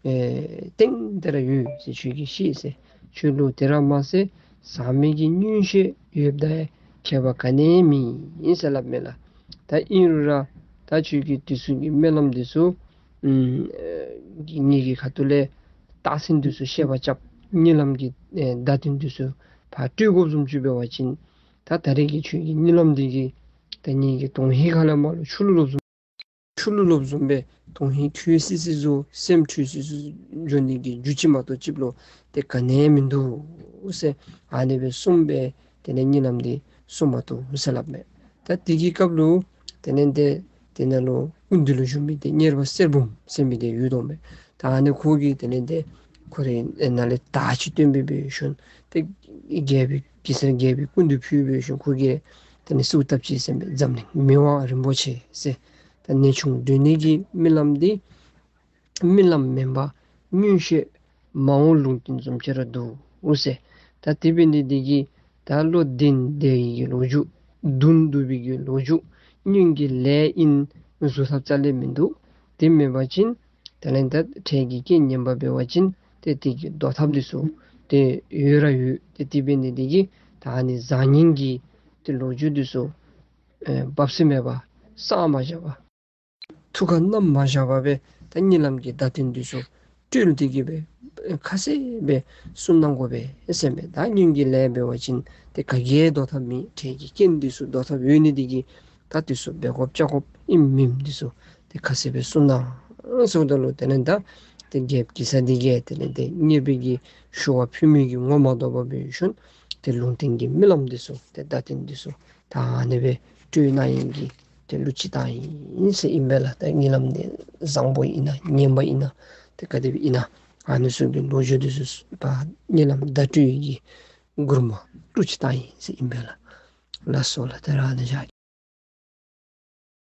ཨེ་གཏན་གཏན་ར་ཡོད་ཟེར། ཁྱོད་ཀྱིས་ཤེས་ཟེར། ཁྱོད་ལུ་དེ་ར་མ་ཟད་ཟག་མེད་ཀྱི་མངོན་ཤེས་ཡོདཔ་དང་ཁྱད་པར་ག་ནི་མེད་ཟེར་སླབ་མས་ལགས། ད་ཨིན་རུང་ར་ད་ཁྱོད་ཀྱིས་དེ་ཚུ་གི་རྨི་ལམ་འདི་ཚུ་ཨུམ་ངེ་གི་ཁ་ཐུག་ལས་རྟགས་མཚན་འདི་ཚུ་ཤེས་པ་རྐྱབ། གཉིད་ལམ་གྱི་ཨེ་བརྡ་དོན་འདི་ཚུ་ཕར་སྤྲོད་དགོཔ་བཟུམ་ཅིག་འབད་བ་ཅིན་ད་ད་རེས་ཀྱི་ཁྱོད་ཀྱི་གཉིད་ལམ་འདི་གིས་ད་ངེ་གི་དོན་ཧིང་ཁ་ལས་མར་ལུ་ཆུ་ལུད་ལོགཔ་བཟུམ་ཆུ་ལུད་ལོགཔ་བཟུམ་སྦེ་དོན་ཧིང་ཁོལ་སི་སི་བཟོ་སེམས་འཁྲུལ་སི་སི་འགྱོ་ནི་གི་རྒྱུ་ཅིག་མ་གཏོགས་ཅིག་ལུ་དེ་ག་ནི་མིན་འདུག་ཟེར། ཨ་ནི་སྦེ་གསུངས་སྦེ་དེ་ལས་གཉིད་ལམ་འདི་གསུངས་མ་བཏུབ་ཟེར་སླབ་མས། ད་དེ་གི་སྐབས་ལུ་དེ་ལས་དེ་དེ་ནང་ལུ་སྐུ་མདུན་ལུ་བཞུགས་མི་དེ་གཉེར་པ་གསེར་འབུམ་ཟེར་མི་དེ་ཡོད་དོ་མས། ད་ཨ་ནི་ཁོ་གིས་དེ་ལས་དེ་ཁོ་རའི་ནང་ལས་དར་ཅིག་བཏོན་སྦེ་འབད་ཞིནམ་དེ་རྒྱལ་པོའི་གེ་སར་རྒྱལ་པོའི་སྐུ་མདུན་ཕུལ་འབད་ཞིནམ་ཁོ་གིས་དེ་ལས་གསོལཝ་བཏབ་ཅི་ཟེར་མས། འཛམ་གླིང་མི་དབང་རིན་པོ་ཆེ་ཟེར། ད་ནེའུ་ཆུང་སྒྲོན་ནེ་གི་རྨི་ལམ་འདི་རྨི་ལམ་མེན་པར་མངོན་ཤེས་མ་འོངས་ལུང་བསྟན་བཟུམ་ཅིག་ར་འདུག་ཟེར། ད་དེ་འབད་ནི་འདི་གིས་ད་བློ་ལྡན་འདས་ཀྱི་ལོ་རྒྱུས་གདུང་འདུས་པའི་གི་ལོ་རྒྱུས་སྔོན་གྱི་ལས་ཨིན། བཟོ་ཐབས་རྩ་ལས་མིན་འདུག། དེ་མེན་པ་ཅིན་དེ་ལས་ད་འཕྲལ་གྱི་རྐྱེན་ངན་པ་འབད་བ་ཅིན་དེ་དེ་གི་བཟློག་ཐབས་འདི་ཚུ་དེ་ཡོད་ར་ཡོད། དེ་དེ་འབད་ནི་འདི་གིས་ད་ཨ་ནི་བཟང་ངན་གྱི་དེ་ལོ་རྒྱུས་འདི་ཚུ་ཨེ་སྦ་གསང་མེད་པར་གསང་མ་བཞག་པར་ཐུགས་ཁར་བསྣམས་མ་བཞག་པར་སྦེ་ད་གཉིད་ལམ་གྱི་བརྡ་དོན་འདི་ཚུ་སྤྲོད་དེ་གི་སྦེ་ཁ་གསལ་སྦེ་གསུང་གནང་དགོ་པས་ཟེར་མས། ད་སྔོན་གྱི་ལས་འབད་བ་ཅིན་དེ་ག་གིས་བཟློག་ཐབས་མེད། འཕྲལ་གྱི་རྐྱེན་འདི་ཚུ་བཟློག་ཐབས་ཡོད་ནི་འདི་གིས་ད་འདི་ཚུ་འབད་དགོཔ་བཅའ་དགོཔ་ཨིནམ་མེནམ་འདི་ཚུ་དེ་ཁ་གསལ་སྦེ་གསུང་གནང་ཟེརཝ་ད་ལུ་དེ་ལས་ད་དེ་རྒྱལཔོ་གེ་སར་འདི་གིས་དེ་ལས་དེ་གཉེར་པའི་གི་ཞུ་བ་ཕུལ་མི་གི་ངོ་མ་བཟློག་པར་འབད་ཞིནམ་དེ་ལུང་བསྟན་གྱི་རྨི་ལམ་འདི་ཚུ་དེ་བརྡ་དོན་འདི་ཚུ་ད་ཨ་ནི་སྦེ་སྤྲོད་གནང་ཡི་གི་དེ་གླུ་ཅིག་བཏང་ཡི་ཟེར་ཨིན་པས་ལགས། ད་གཉིད་ལམ་འདི་བཟང་པོ་ཨིན་ན་ངན་པ་ཨིན་ན་དེ་ག་དེ་སྦེ་ཨིན་ན་ཨ་ནི་ཚུ་གི་ལོ་རྒྱུས་འདི་ཚུ་ཕར་གཉིད་ལམ་བརྡ་སྤྲོད་ཡི་གི་མགུར་མ་གླུ་ཅིག་བཏང་ཡི་ཟེར་ཨིན་པས་ལགས། ལགས་སོ་ལགས། དེ་ར་ཨ་ནི་བཞག།